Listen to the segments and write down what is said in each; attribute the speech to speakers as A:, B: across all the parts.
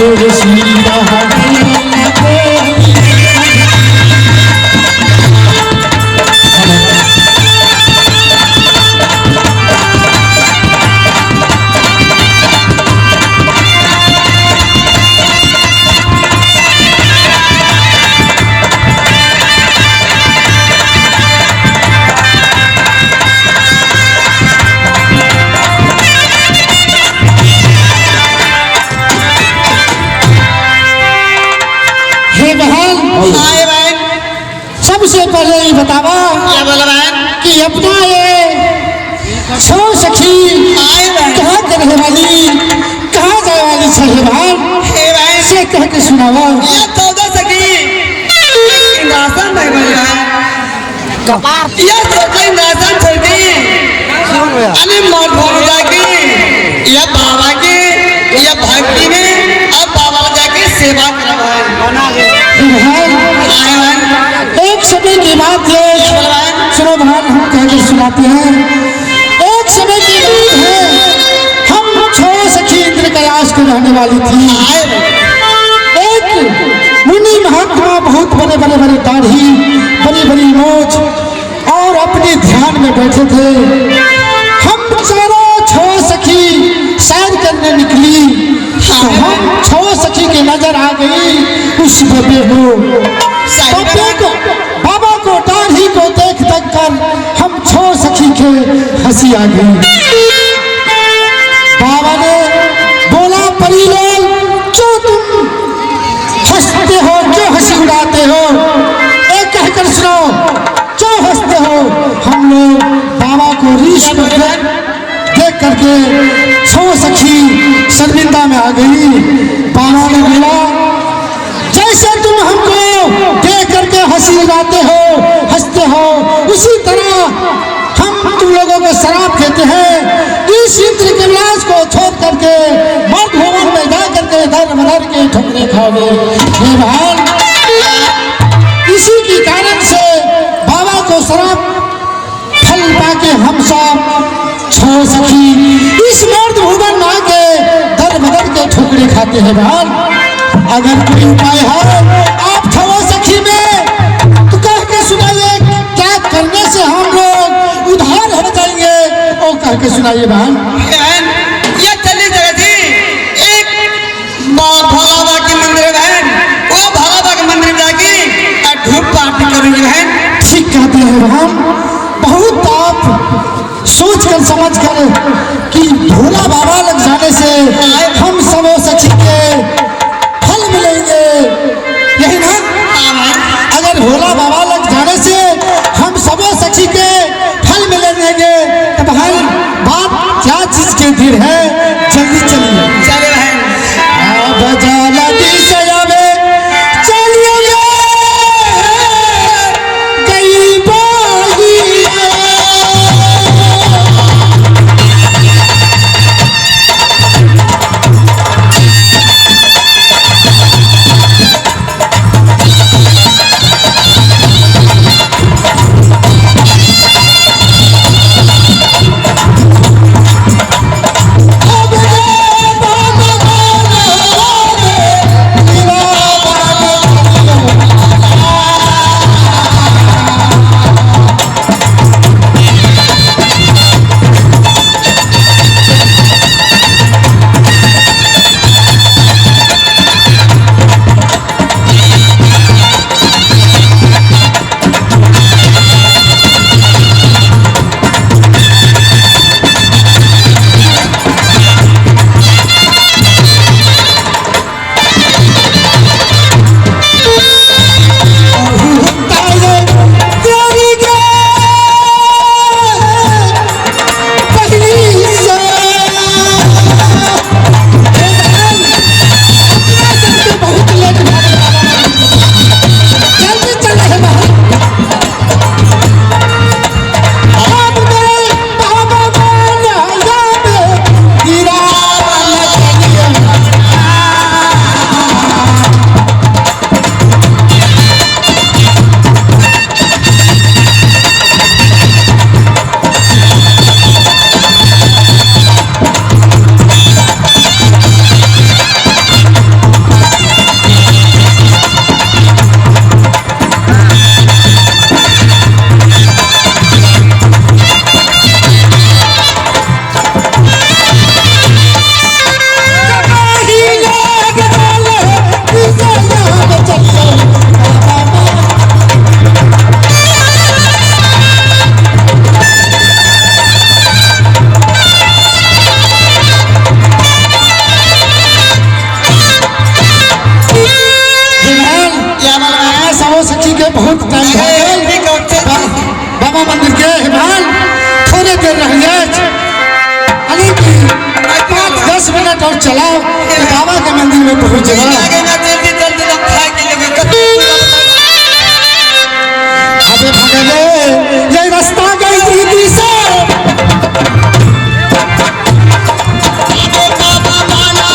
A: हे बहन,
B: हाय बहन।
A: सबसे पहले ये बतावा
B: क्या बोला बहन?
A: कि अपना ये छो सखी
B: हाय बहन।
A: कहाँ के रहे वाली, कहाँ जाए वाली छे हे बहन?
B: हे बहन,
A: से कह के सुनावा।
B: ये 14 सखी इंद्रासन नहीं बोली बहन। ये 14 इंद्रासन छोड़ दी अने मौत भोग जाके या बाबा के या भक्ति में अब बाबा जाके सेवा करा बहन।
A: हे बहन,
B: हाय बहन।
A: एक समय की बात है, सुनो बहन, हम कह के सुनाते हैं। एक समय की बात है, हम छो सखी इंद्र कैलाश को रहने वाली थी।
B: हाय बहन।
A: एक मुनि महात्मा बहुत बड़े बड़े बड़े दाढ़ी, बड़ी बड़ी मोछ और अपने ध्यान में बैठे थे। हम चारों छो सखी सैर करने निकली तो हम छो सखी की नजर आ गई उस बब्बे को। बब्बे को, बाबा को, दाढ़ी को देख देख कर हम छो सखी के हंसी आ गई। बाबा ने बोला, परी लोग क्यों तुम हंसते हो, क्यों हंसी उड़ाते हो? एक कहकर सुनाओ, क्यों हंसते हो? हम लोग बाबा को रीछ पर देख करके छो सखी शर्मिंदा में आ गई। बाबा ने बोला, जैसे तुम हमको देख करके हंसी उड़ाते हो, हंसते हो, उसी तरह हम तुम लोगों को शराब देते हैं। इस इंद्र कैलाश को छोड़ करके मर्द भवन में जा करके दर बदर के ठोकरे खाओगे। हे बहन, इसी के कारण से बाबा को शराब फल पाके हम सब छो सखी इस मर्द भुवन में आके दर बदर के ठोकरे खाते हैं। बहन, अगर कोई उपाय है आप छो सखी में तो कह के सुनाइए, क्या करने से हम लोग उधार हो जाएंगे? ओ कह के सुनाइए बहन।
B: बहन, ये चली जगह थी एक भोला बाबा के मंदिर है बहन। वो भोला बाबा के मंदिर में जाके और धूप आरती करूंगी बहन।
A: ठीक कहते हैं बहन, बहुत आप सोच कर समझ कर कि भोला बाबा लग जाने से हम सब सखी के फल मिलेंगे, यही ना?
B: हाँ बहन।
A: अगर भोला बाबा लग जाने से हम सब सखी के फल मिलेंगे तो बहन बात क्या चीज के धीर है, जल्दी चलिए।
B: चले बहन।
A: अब जल्दी से आवे, चलिए गई बाहिया। अब चला कि बाबा के मंदिर में पहुंच
B: ठीक
A: जबा।
B: आगे ना चलते चलते हम थाक गेलियै कते।
A: अबे भगले ये रास्ता गई दीदी से।
B: ओ बाबा माना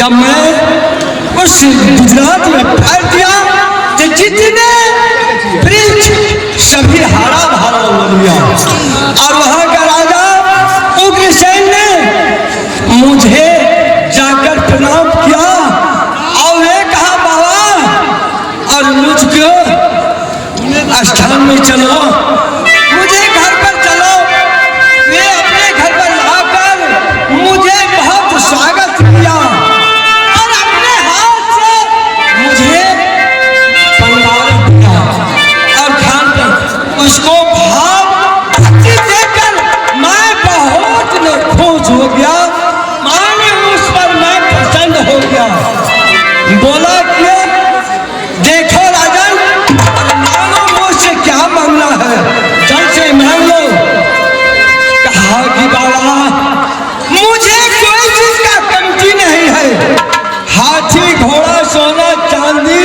B: जब मैं उस गुजरात में पैर दिया तो जितने वृक्ष सभी हरा भरा हो गया। और वहां का राजा उग्रसेन ने मुझे जाकर प्रणाम किया और ये कहा, बाबा और मुझको स्थान में चलो, मुझे घर पर चलो। वे अपने घर पर लाकर मुझे बहुत स्वागत किया और अपने हाथ से मुझे परिवार दिया और खान पर उसको भाव भक्ति देखकर मैं बहुत खुश हो गया। माने उस पर मैं प्रसन्न हो गया। बोला कि देखो राजन, मानो मुझसे क्या मांगना है, जल से मांग लो। कहा कि बाबा मुझे कोई चीज का कमती नहीं है, हाथी घोड़ा सोना चांदी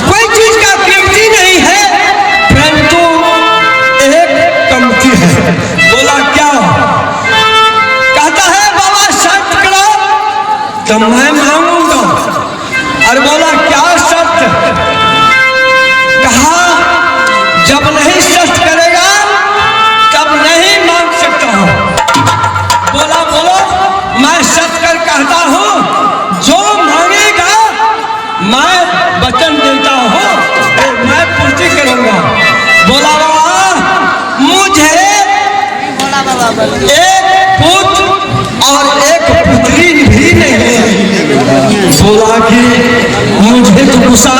B: कोई चीज का कीमती नहीं है, परंतु एक कमती है। बोला क्या? कहता है बाबा शर्त करो तो मैं मांगूंगा। और बोला क्या शर्त? कहा जब नहीं शर्त करेगा तब नहीं मांग सकता हूं। बोला बोलो, मैं शर्त कर कहता हूं, जो मांगेगा मैं वचन देता हूं मैं पूर्ति करूंगा। बोला बाबा मुझे एक पुत्र और एक पुत्री भी नहीं है। बोला कि मुझे तो गुस्सा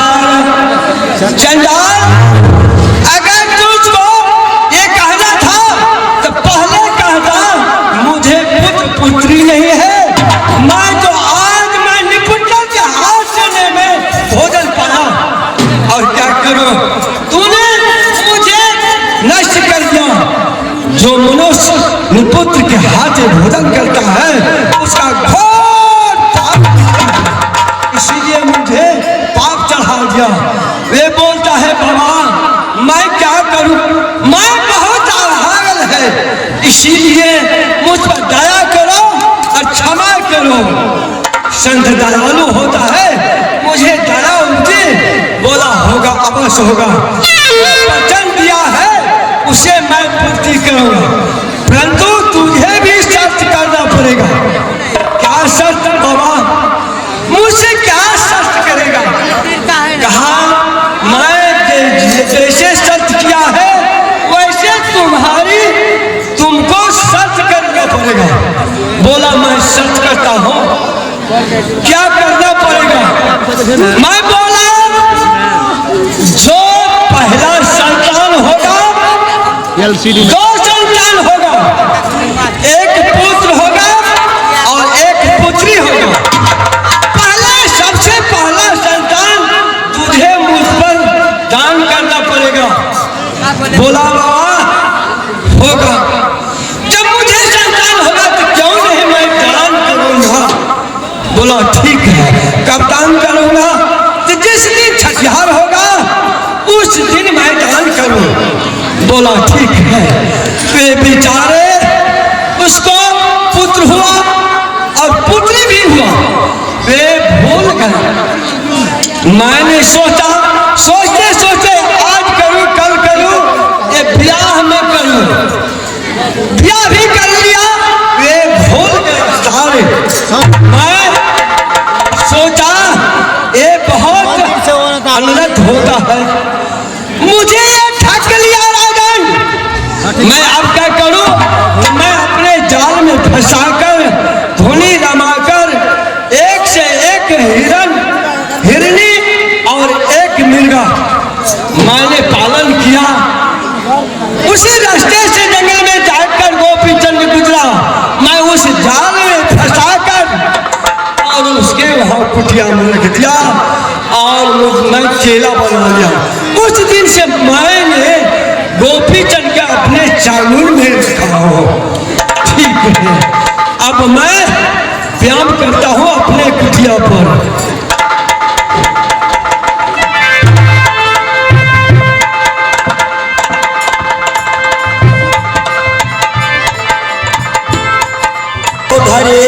B: चंडाल, अगर तुझको ये कहना था तो पहले कहता मुझे पुत्र पुत्री नहीं है, मैं तो आज मैं निपुणता के हाथ से नहीं मैं भोजन पाया और क्या करूं, तूने मुझे नष्ट कर दिया। जो मनुष्य निपुत्र के हाथ से भोजन करता है उसका घोर पाप, इसीलिए मुझे पाप चढ़ा दिया। वे बोलता है बाबा मैं क्या करूं, मैं बहुत अभागल है, इसीलिए मुझ पर दया करो और क्षमा करो। संत दयालु होता है, मुझे दया उनकी। बोला होगा अवश्य होगा, वचन दिया है उसे मैं पूर्ति करूंगा, परंतु तुझे भी शर्त करना पड़ेगा। क्या शर्त बाबा? मुझसे क्या शर्त करेगा? कहा मैं जैसे शर्त किया है वैसे तुम्हारी तुमको शर्त करना पड़ेगा। बोला मैं शर्त करता हूँ, क्या करना पड़ेगा? मैं बोला जो पहला संतान होगा, दो संतान होगा, एक पुत्र होगा और एक पुत्री होगा। पहला सबसे पहला संतान तुझे मुझ पर दान करना पड़ेगा। बोला बाबा होगा, जब मुझे संतान होगा तो क्यों नहीं मैं दान करूंगा। बोला ठीक है, कब दान करूंगा? तो जिस दिन छठिहार होगा उस दिन मैं दान करूं। बोला ठीक है। वे बेचारे उसको पुत्र हुआ और पुत्री भी हुआ, वे भूल गए। मैंने सोचा, सोचते सोचते आज करूं कल करूं, ये ब्याह में करूं, ब्याह भी कर लिया, वे भूल गए सारे। मैं सोचा ये बहुत अनर्थ होता है, मुझे ये ठग लिया राजन, मैं अब क्या करूं? तो मैं अपने जाल में फंसाकर धुनी रमाकर एक से एक हिरन हिरनी और एक मिर्गा मैंने पालन किया। उसी रास्ते से जंगल में जाकर गोपीचंद गुजरा, मैं उस जाल में फंसाकर और उसके वहां कुटिया में रख दिया और मैं चेला बना लिया। उस दिन से मैंने गोपीचंद के अपने चांगुर में रखा हो। ठीक है, अब मैं व्यायाम करता हूँ अपने कुटिया पर।
C: धरे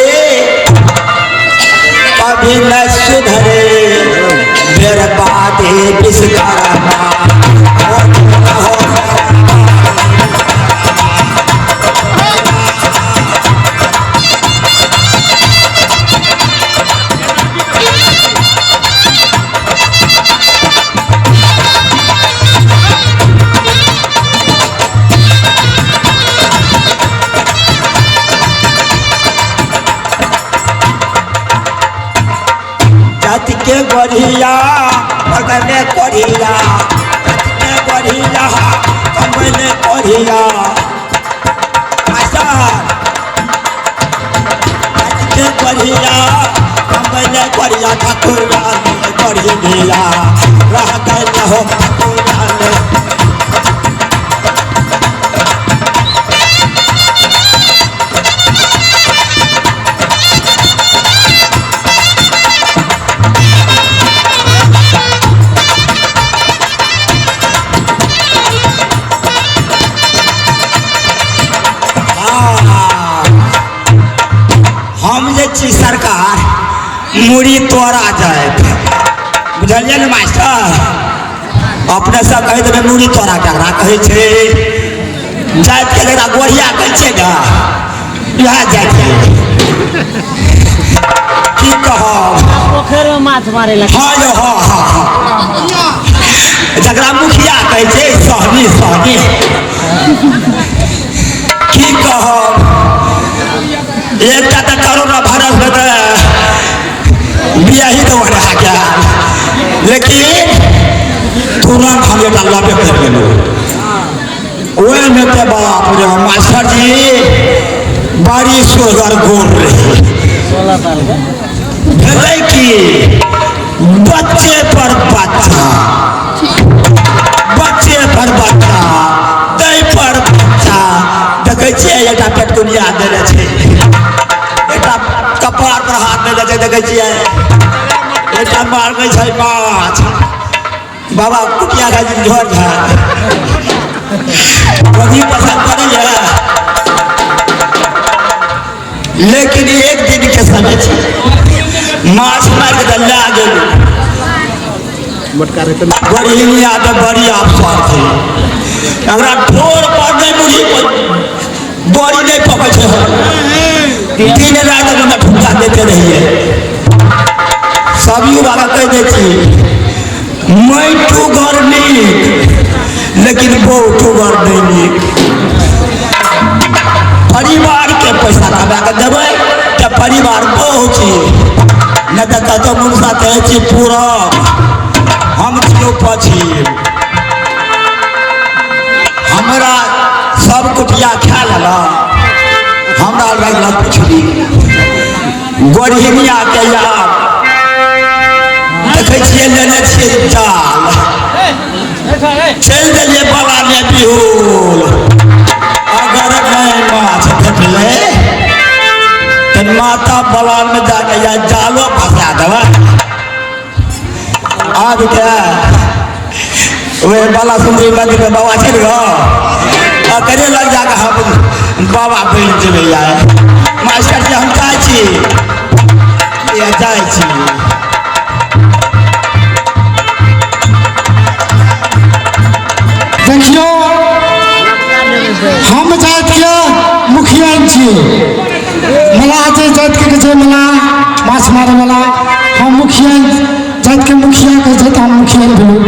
B: के गोरिया पगले कोरिया, के गोरिया कमले कोरिया। मास्टर के गोरिया कमले कोरिया, ठाकुर गोरिया रह गए हो ठाकुर। हम जे छी सरकार मुड़ी तोड़ा जाए, बुझलियै ने मास्टर? अपने सब कहै देबै मुड़ी तोड़ा ककरा कहै छै? जातिके जकरा गोढ़िया कहै छै ने, इएह जाति। की कहब,
C: पोखरिमे माछ मारे लए।
B: हँ यौ, हँ हँ हँ, जकरा मुखिया कहै छै, सहनी सहनी। की कहब, एकटा तऽ करोना वायरसमे तऽ बियाही तऽ ओकरा गेल, लेकिन तुरंत हम एकटा लबे करि गेलहुँ। ओहिमे तऽ बाप रे मास्टर जी बड़ी सोहगर गोर रहे।
C: 16 साल के
B: भेलै कि बच्चे पर बच्चा, बच्चे पर बच्चा, दै पर बच्चा। देखै छियै एकटा पेटकुनिया देने छै, एकटा कपार पर हाथ देने छै, देखै छियै एकटा मारने छै माछ। बाबा कुटिया खाइ छै झोर झाड़ वही पसंद पड़ैया। लेकिन एक दिन के समय छै, माछ मारि कऽ तऽ लए गेलहुँ। गरीबिया तऽ बड़ी अफसर छै, एकरा ठोर पर नहि मुड़ी बड़ी नहि पकै छै, दिन राति ओकरा ठुक्का दैते रहियै। सब युवा कहि दै छी मैटू घर नीक, लेकिन बहुटू घर नहि नीक। परिवारके पैसा कमा कऽ देबै तऽ परिवार बहुत छी, नहि तऽ कतौ मुनसा कहै छी पूरब, हम छियौ पछिम। हमरा सब कुटिया खा लेलक, हमरा लगलक पुछली गोरहिनिया के यार। देखै छियै लेने छियै जाल, चलि देलियै बलाने बिहुल। अगर नहि माछ भेटलै तऽ माता बलानमे जाके या जालो फंसा देबै। आब के वह बाला सुंदरी मंदिर में बाबा छै ने गो, करे लग जाके हम बाबा बनि जेबै। यार मास्टर जी हम जाइ छी, जाइ छी।
A: देखियो हम जातिके मुखिया छी, मलाह जे जातिके कहै छै मलाह माछ मारैवला, हम मुखिया जातिके मुखिया कहै छै तऽ हम मुखिया भेलहुँ।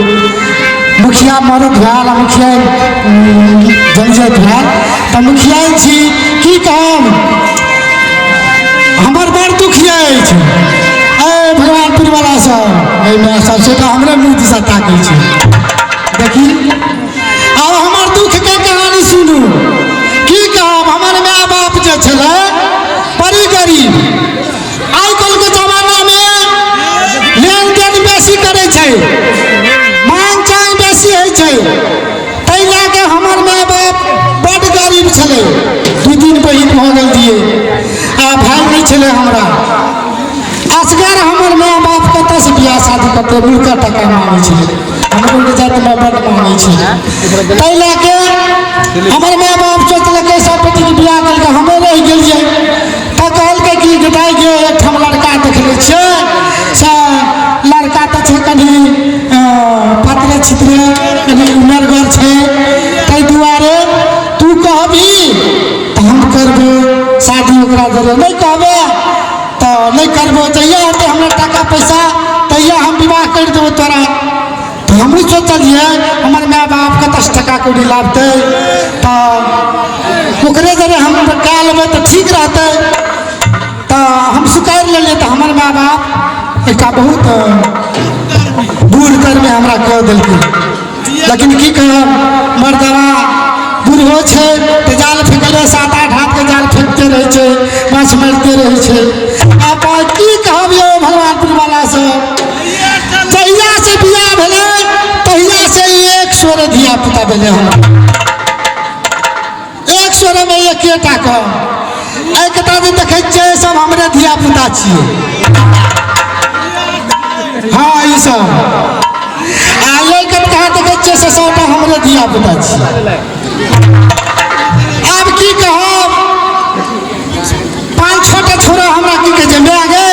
A: मुखिया मरद भेल आ मुखिया जनजाति भेल, तऽ मुखिया छी। की कहब, हमर बड़ दुख अछि। ए भगवानपुरवला सब एहिमे सब से तऽ हमरे मुँह दिशा ताकै छै। देखी आब हमर दुखके कहानी सुनू। की कहब, हमर माय बाप जे छलै बड़ी गरीब। आइ काल्हिके जमानामे लेनदेन बेसी करै छै, मांग चांग बेसी होइ छै, ताहि लए कऽ हमर माय बाप बड्ड गरीब छलै। 2-3 बहिन भऽ गेल दियै आ भाय नहि छलै हमरा। असगर हमर माय बाप कतऽसँ बियाह शादी करतै, मुर्खा टका मांगै छलै, हमरो जातिमे बड्ड मांगै छलै। ताहि लए कऽ हमर माय बाप सोचलकै सब बेटीके बियाह केलकै, हमे रहि गेलियै। तऽ कहलकै कि दाइ गे एकठाम लड़का देखने छियै, से लड़का तऽ छै कनि पातरे छितरे, कनि उमरगर छै, ताहि दुआरे तू कहबही तऽ हम करबै शादी ओकरा जरे, नहि कहबै तऽ नहि करबो। जहिया हेतै हमरा टाका पैसा तहिया हम विवाह करि देबो तोरा। तऽ हमहूँ सोचलियै हमर माय बाप कतऽसँ टका कौड़ी लाबतै, तऽ ओकरे जरे हम कए लेबै तऽ ठीक रहतै। तऽ हम स्वीकारि लेलियै। तऽ हमर माय बाप एकटा बहुत बूढ़ तरमे हमरा कऽ देलकै। लेकिन की कहब, मर्दवा बूढ़ो छै तऽ जाल फेकले 7-8 हाथके जाल फेकते रहै छै, माछ मारिते रहै छै। आब की कहब यौ भगवानपुर वाला सब, जहिया से बियाह भेलै तहिया से एक सोरे धिया पुता भेलै हमरा। एक सोरेमे एकेटा कह एकटा जे देखै छियै सब हमरे धिया पुता छियै। हाँ ई सब आ लड़का कहाँ देखै छियै से सबटा हमरे धिया पुता छियै। आब की कहब, 5-6 टा छोरा हमरा की कहै छै, माय गे,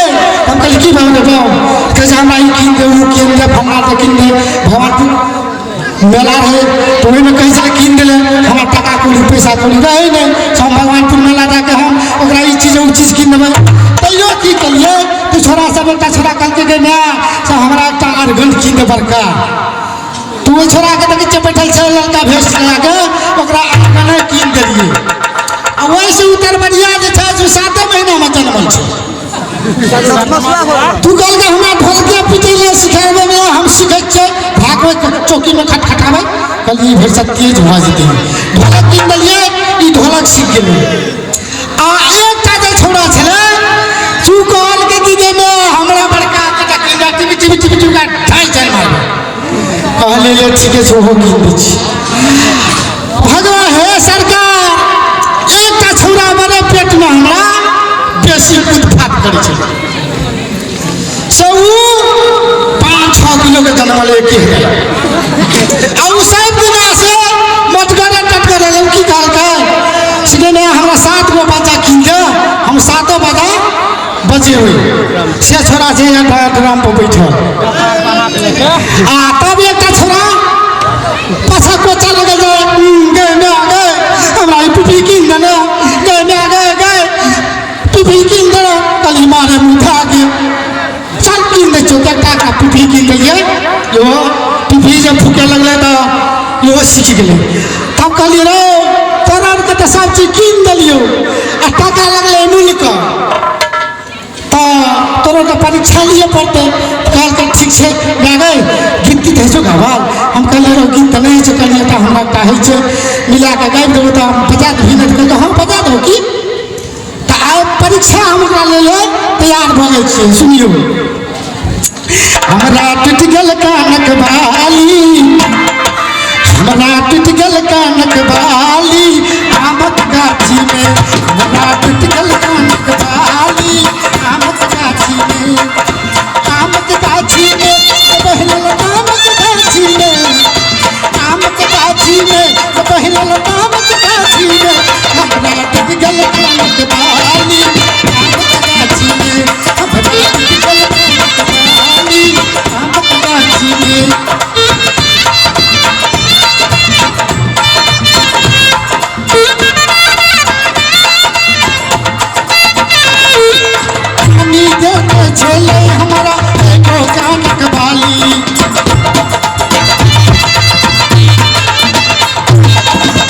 A: हम कहलियै की भऽ गेल बाउ? कहै छै हमरा ई कीन दे, ओ कीन दे, फलना दे कीन दे। भगवानपुर मेला रहै तऽ ओहिमे कहै छलै कीन देले, हमरा टाका कौड़ी पैसा कौड़ी रहै नहि, सब भगवानपुर मेला जाके हम ओकरा ई चीज ओ चीज कीन देबै। तैयो की केलियै तऽ छोरा सब एकटा छोरा कहलकै गे माय से हमरा एकटा अरगन कीन दे बड़का। तऽ ओहि छोराके देखै छियै बैठल छै ललका भेष लगाके, ओकरा अरगने कीन देलियै। आ ओहिसँ उतरबरिया जे छै से 7 महीनामे जनमल छै। तू कहलकै हमरा ढोलकिया पीटै लए सिखेबै, हम सीखै छियै, भागबै चौकीमे खटखटाबै। कहलियै भरिसक तेज भऽ जेतै। ढोलक कीन देलियै, ई ढोलक सीख गेलै। आ एकटा जे छौड़ा छलै तू कहलकै कि जे हमरा बड़का एकटा कीन दे, टीवी टीवी टीवी टीवी ढाई चारि मारबै। कहलियै ले ठीके छै, ओहो कीन दै छी। भगवान हे सरकार, एकटा छौड़ा बड़े पेटमे हमरा बेसी कुदफात करै छै, से ओ 5-6 किलोके जनमल एक हजार। आ ओ सब दिना से मटगरे टटगरे की कहलकै से नहि हमरा 7 गो बाजा कीन दे, हम 7 बाजा बजेबै। से छोरा छै ड्रम पर बैठल। आ तब एकटा छोरा पाछा कोचा लगल जाय, गे माय गे हमरा ई पिपी कीन दे ने, गे माय गे गे पिपी कीन दे। कहली मारे मुठा के चल कीन दै छियौ। एकटा एकटा पिपी कीन देलियै, इहो पिपी जब फूके लगलै तऽ इहो सीख गेलै। तब कहलियै रे तोरा आरके तऽ सब चीज कीन देलियौ आ टाका लगलै मूलके, तऽ तोरो के परीक्षा लिए पड़तै। कहलकै ठीक छै माय गे, गीत तीत होइ छौ गावल? हम कहलियै रौ गीत तऽ नहि होइ छै। कहलियै एकटा हमरा एकटा होइ छै मिला कऽ गाबि देबौ तऽ हम बजा देबही? नहि तऽ कहलकै हँ बजा देबौ की। तऽ आइ परीक्षा हम ओकरा लेल तैयार भऽ गेल छियै। सुनियौ, हमरा टूटि गेल कानक बाली, हमरा टूटि गेल कानक बाली आमक गाछीमे, हमरा टूटि गेल कानक बाली आमक गाछीमे, आमक गाछीमे बहलल आमक गाछीमे, आमक गाछीमे बहलल आमक गाछीमे, हमरा टूटि गेल कानक बाली आमक गाछीमे, हमरा टूटि गेल कानक बाली आमक गाछीमे। नानी देने छलै हमरा एगो कानक बाली,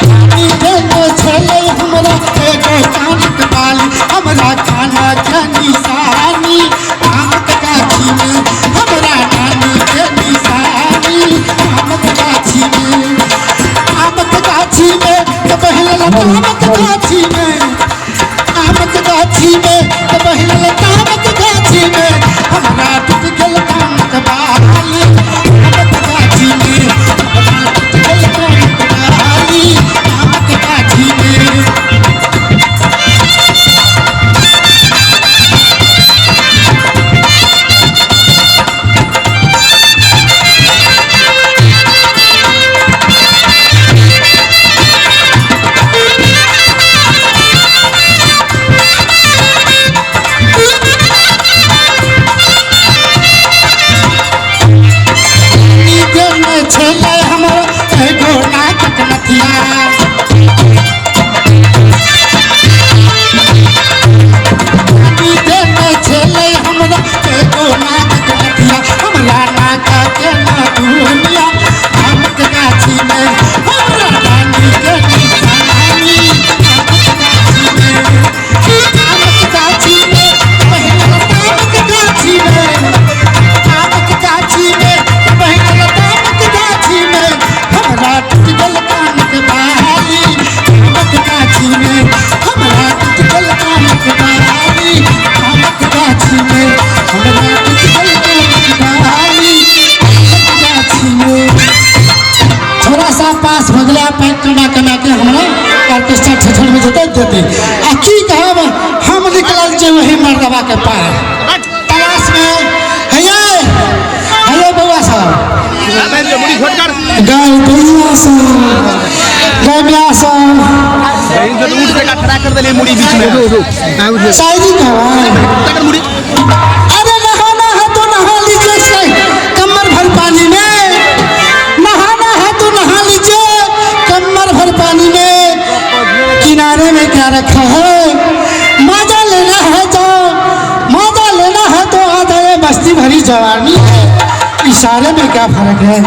A: नानी देने छलै हमरा एगो कानक बाली, हमरा खाना के निशानी आमक गाछीमे, हमरा नानी के निशानी आमक गाछीमे, आमक गाछीमे तऽ बहलल आमक गाछीमे, आमक गाछीमे तऽ बहलल आमक गाछीमे, हमरा टूटि गेल कानक बाली आमक गाछीमे, हमरा टूटि गेल कानक बाली आमक गाछीमे। जोतैत जेतै। आ की कहब, हम निकलल छी वही मर्दबा के पार तलाश में। हैये हैये बउआ साहब, गाय भैया सब, गाय ब्याह सब शायरी कहवा। अरे नहाना है तो नहा लीजिए कमर भर पानी में, नहाना है तो नहा लीजिए कमर भर पानी में, किनारे में क्या रखा है, मजा लेना है तो, मजा लेना है तो आ जाए, मस्ती भरी जवानी है, इशारे में क्या फर्क है।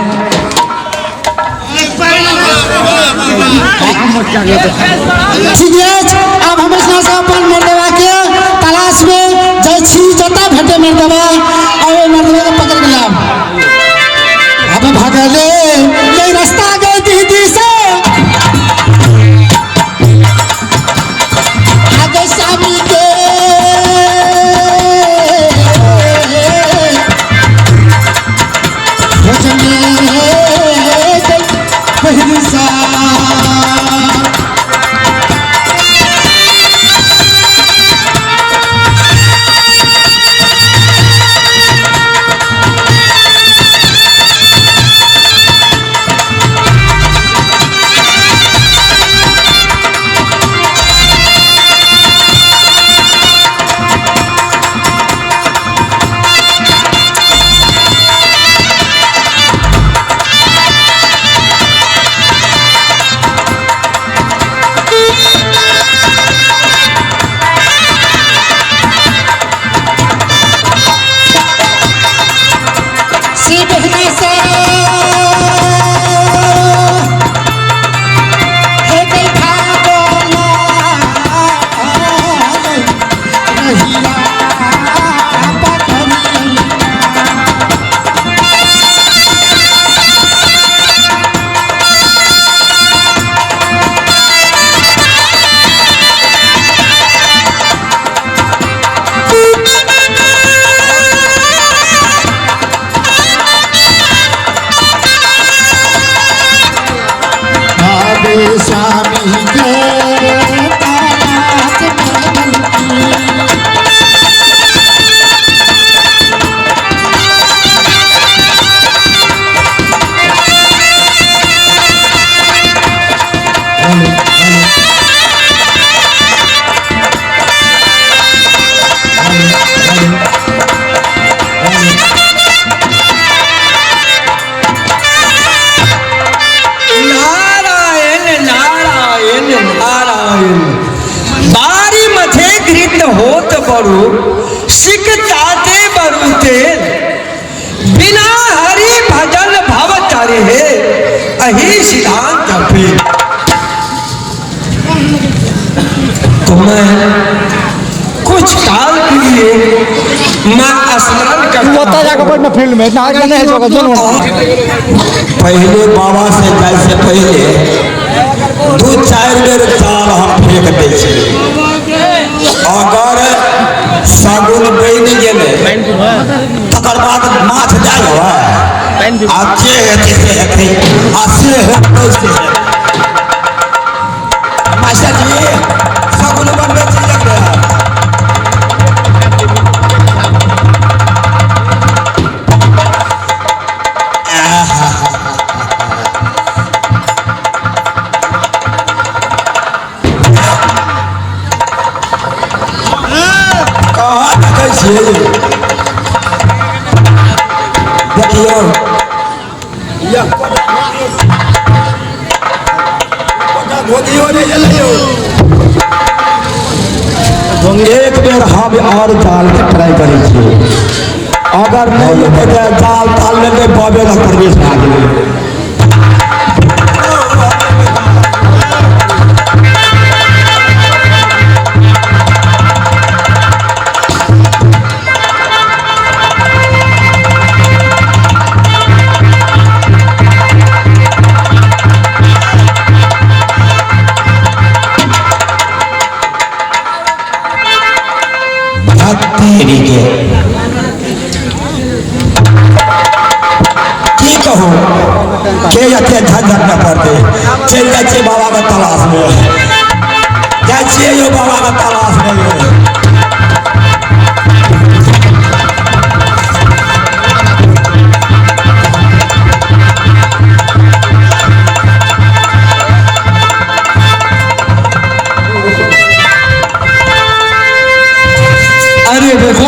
A: ठीक है, अब हम से अपन मर्दबा के तलाश में जाइ छी, जतऽ भेटे मर्दबा और ओहि मर्दबा के पकड़ के लाब। अब भगले ये रास्ता गए दीदी से आगे स्वामी के पहली सा। स्वामी के तलाश में।
B: नारायण नारायण नारायण। बारी मथे घृत होत बरु, सिक ताते बरु तेल, बिना हरि भजन भव तरे अहि सिद्धांत पे। तो मैं कुछ काल के लिए मैं स्मरण करता हूँ।
A: फील्ड में
D: पहले बाबा से जाय से पहले 2-4 बेर जाल हम फेंक दै छी। अगर सगुन बनि गेलै तकर बाद माछ जाय हवा, आ जे हेतै से हेतै, आ से हेतै से हेतै। मास्टर जी सगुन बनबै छी जकरा। कहाँ देखै छियै? देखियौ धोतियो नहि एलै। एक बेर हम और जाल के ट्राई करै छियै, अगर नहि एतै तऽ जाल ताल लेबै बाबे लग प्रवेश भए गेलै। तेरी के की कहू के एते झंझट न पड़ते, चलि जाइ छियै बाबा के तलाश में। जाइ छियै यौ बाबा के तलाश में यौ।
B: अरे देखो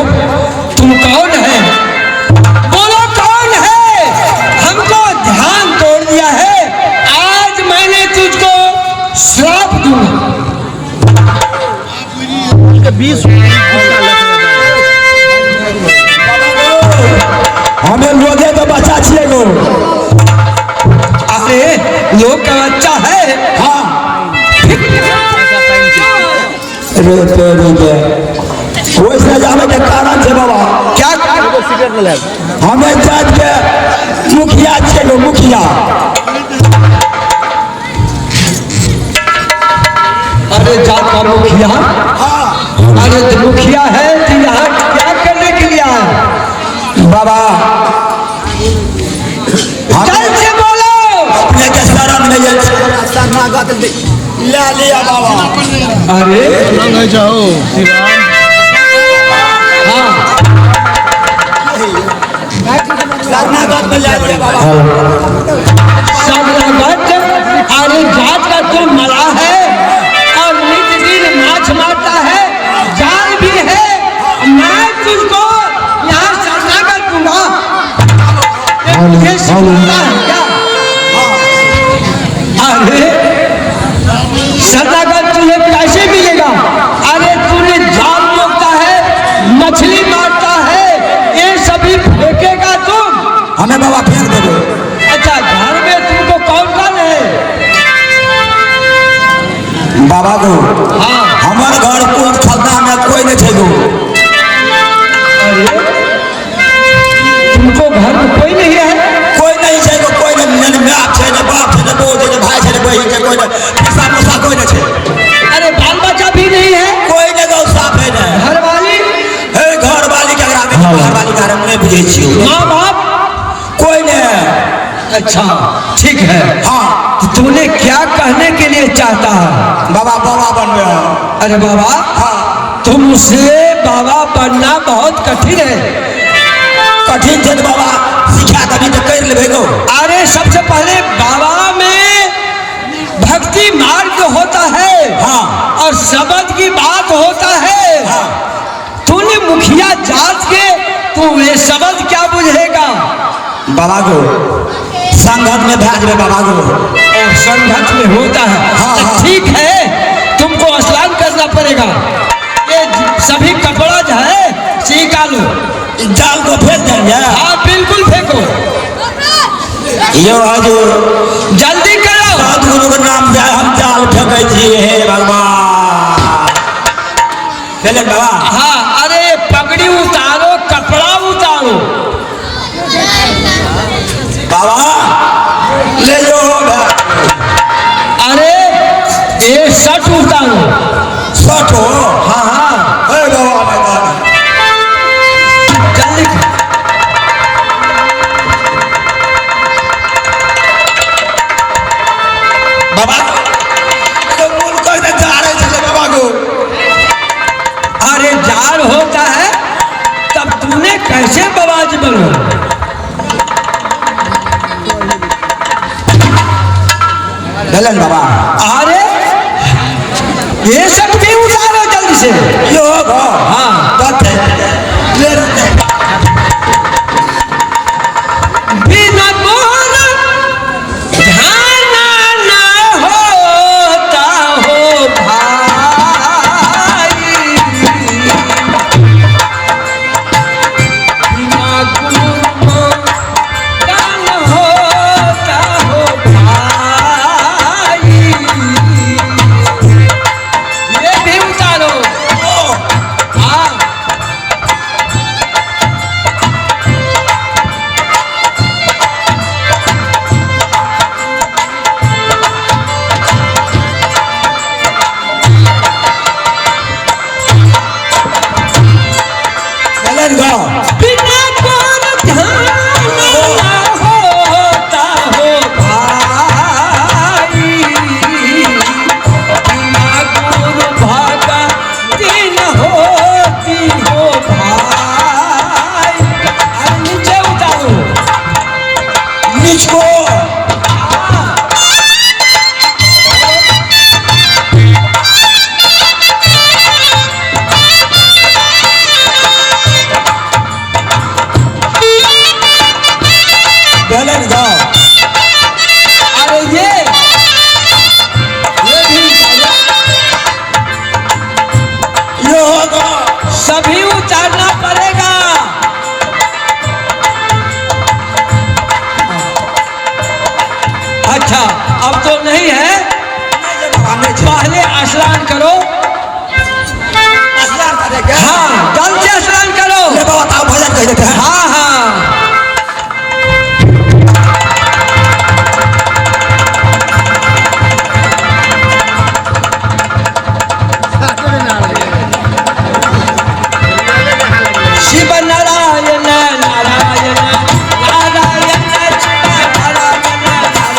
B: तुम कौन है, बोलो कौन है? हमको ध्यान तोड़ दिया है, आज मैंने तुझको श्राप दूंगा।
D: हमें लोगे के बच्चा छियै गो।
B: अरे लोग का बच्चा है।
D: हाँ रे तेरी के ओइसे जाने के कारण छै बाबा।
B: क्या?
D: हमें जात के मुखिया छियै गो, मुखिया।
B: अरे जात का मुखिया?
D: हाँ।
B: अरे तो मुखिया है तो यहाँ क्या करने के लिए आए?
D: बाबा
B: चल से बोलो।
D: अपने के शरण में ये शरणागत ले लिया बाबा।
B: अरे हाँ
D: शरणागत में ले लिया बाबा।
B: शरणागत? अरे जात का तुम मरा है और नित दिन माछ मारता है, जाल भी है, मैं तुझको यहाँ शरणागत दूंगा। ये तुझे सिखाता है क्या? अरे शरणागत तुझे कैसे मिलेगा? अरे तूने जाल रोकता है, मछली मारता है, ये सभी फेंकेगा तुम।
D: हमें बाबा फेंक देबो।
B: अच्छा घर में तुमको कौन कौन है?
D: बाबा गो
B: हाँ।
D: हमर घर कुल खलना में कोई नहीं छै गो।
B: अरे तुमको घर में कोई नहीं है?
D: कोई नहीं छै गो, कोई नहीं, नहीं बाप छै, नहीं बाप छै, नहीं बहू छै, नहीं भाई छै, नहीं बहिन छै, कोई नहीं, पैसा मुसा कोई नहीं छै।
B: अरे बाल बच्चा भी नहीं है?
D: कोई नहीं गो, साफ है नहीं।
B: घरवाली?
D: हे घरवाली के अगरा में घरवाली के बारे में नहीं बुझै छियौ।
B: माँ बाप?
D: कोई नहीं।
B: अच्छा ठीक है।
D: हाँ।
B: तो तूने क्या कहने के लिए चाहता है?
D: बाबा बाबा बनबे।
B: अरे बाबा
D: हाँ।
B: तुमसे बाबा बनना बहुत कठिन है।
D: कठिन छै तऽ बाबा सिखा कभी तऽ कर लेबै गो।
B: अरे सबसे पहले बाबा में भक्ति मार्ग होता है।
D: हाँ।
B: और शब्द की बात होता है।
D: हाँ।
B: तूने मुखिया जात के तू ये शब्द क्या बुझेगा?
D: बाबा गो संगत में भए जेबै बाबा गो।
B: और संगत में होता है।
D: हाँ,
B: तो
D: हाँ।
B: ठीक है, तुमको स्नान करना पड़ेगा। ये सभी कपड़ा जो है निकालो।
D: जाल को फेंक देंगे।
B: हाँ बिल्कुल फेंको।
D: यो हजूर
B: जल्दी करो।
D: सदगुरु के नाम से हम जाल फेंकै छियै हे भगवान। भेलै बाबा?
B: हाँ। अरे पगड़ी उतारो, कपड़ा उतारो।
D: बाबा ले जो।
B: अरे ये शर्ट उतारो।
D: शर्ट हो?
B: हाँ हाँ।
D: हे बाबा
B: जल्दी।
D: बाबा तो मोन कर दे जा रहे छले बाबा को।
B: अरे जार होता है तब तूने कैसे बवाज बनो?
D: भेलन बाबा?
B: अरे ये सब भी उतारो जल्दी से।
D: यो गो।
B: हाँ।
D: बात है ले ले।
B: बिना मोहन ध्यान न होता हो भाई, बिना गुरु दान होता हो भाई,
D: छै।
B: पहले स्नान करो।
D: स्नान करे के?
B: हाँ, जल से स्नान करो।
D: ले बाबा, ताऊ भजन कह देते हैं।
B: हाँ हाँ। शिव नारायण नारायण नारायण, शिव नारायण नारायण।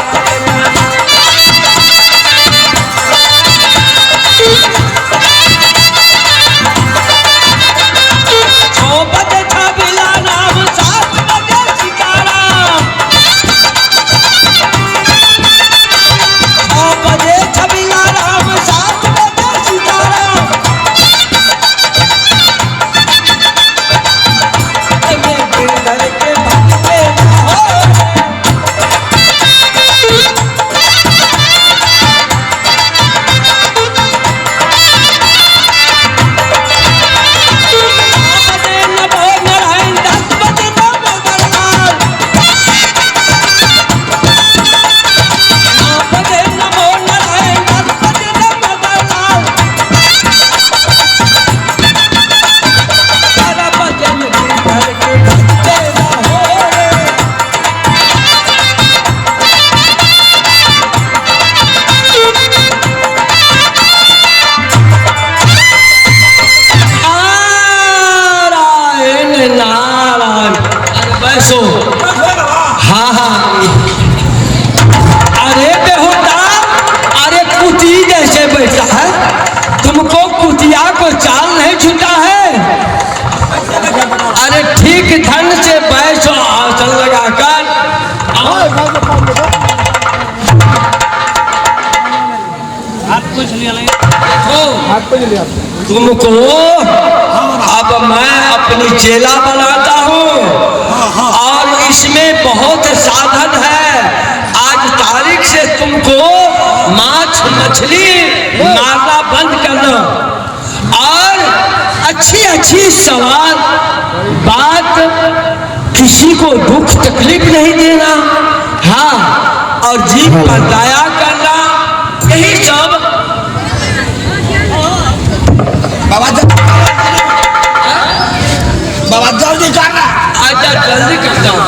B: छो बजे छबिला नाम, 7 बजे सीताराम। 6 बजे छबिला राम, 7 बजे सीताराम। में गिरधर के भक्ते हो। बजे नमो नारायण, 10 बजे दामोदर लाल। 9 बजे नमो नारायण, 10 बजे दामोदर लाल। 12 बजे गिरधर के भक्ते हो रे। नारायण नारायण। अरे बैसो। हाँ हाँ। अरे बेहुदा, अरे कुती जैसे बैठा है, तुमको कुतिया को चाल नहीं छूटा है। अरे ठीक ढंग से बैठो, आसन लगाकर। देखो, तुमको अब मैं अपनी चेला बनाता हूँ और इसमें बहुत साधन है। आज तारीख से तुमको माछ मछली मारना बंद करना और अच्छी अच्छी सवाल बात, किसी को दुख तकलीफ नहीं देना। हाँ, और जीव पर दया करना, यही सब।
D: बाबा बाबा जल्दी करना।
B: अच्छा जल्दी करता हूँ।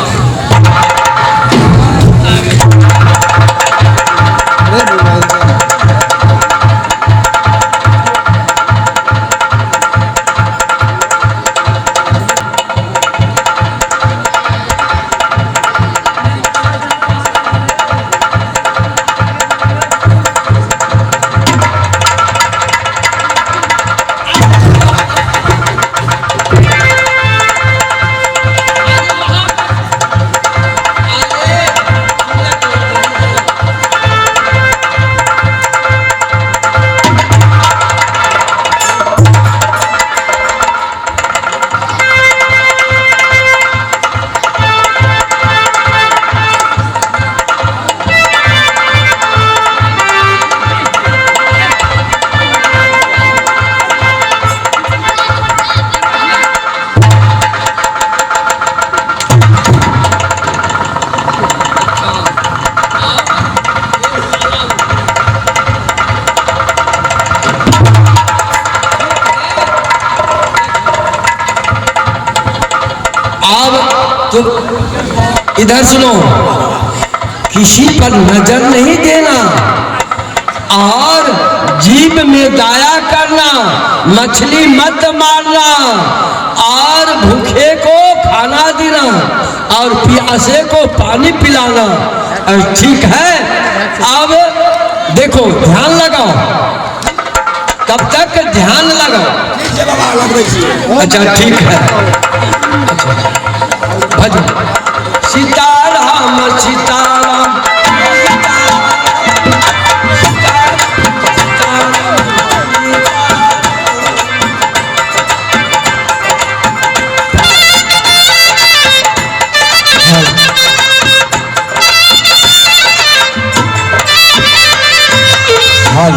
B: अब तुम इधर सुनो, किसी पर नजर नहीं देना और जीभ में दया करना, मछली मत मारना और भूखे को खाना देना और प्यासे को पानी पिलाना। और ठीक है, अब देखो ध्यान लगाओ, तब तक ध्यान लगाओ।
D: ठीक छै बाबा, लगबै छियै।
B: अच्छा ठीक है। अच्छा भजन सीताराम सीताराम
D: हाल।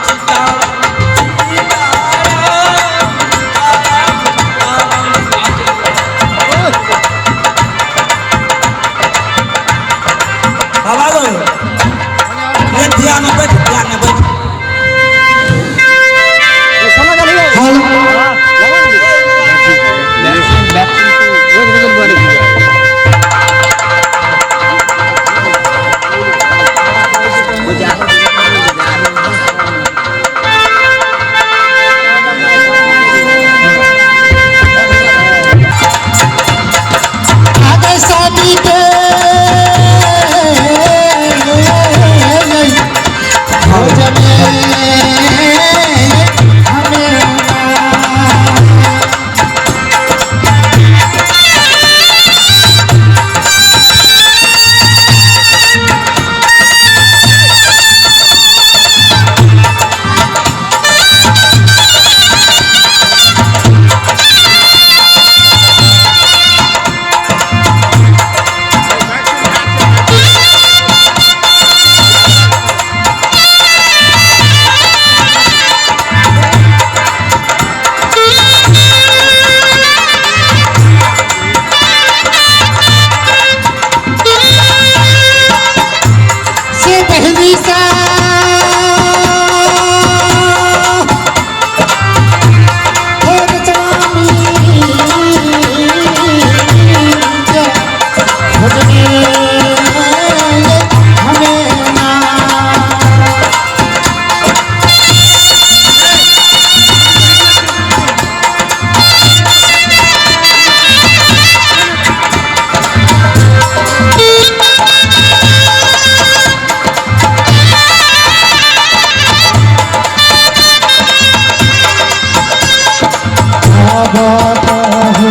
B: सीताराम।
A: बाबा कहू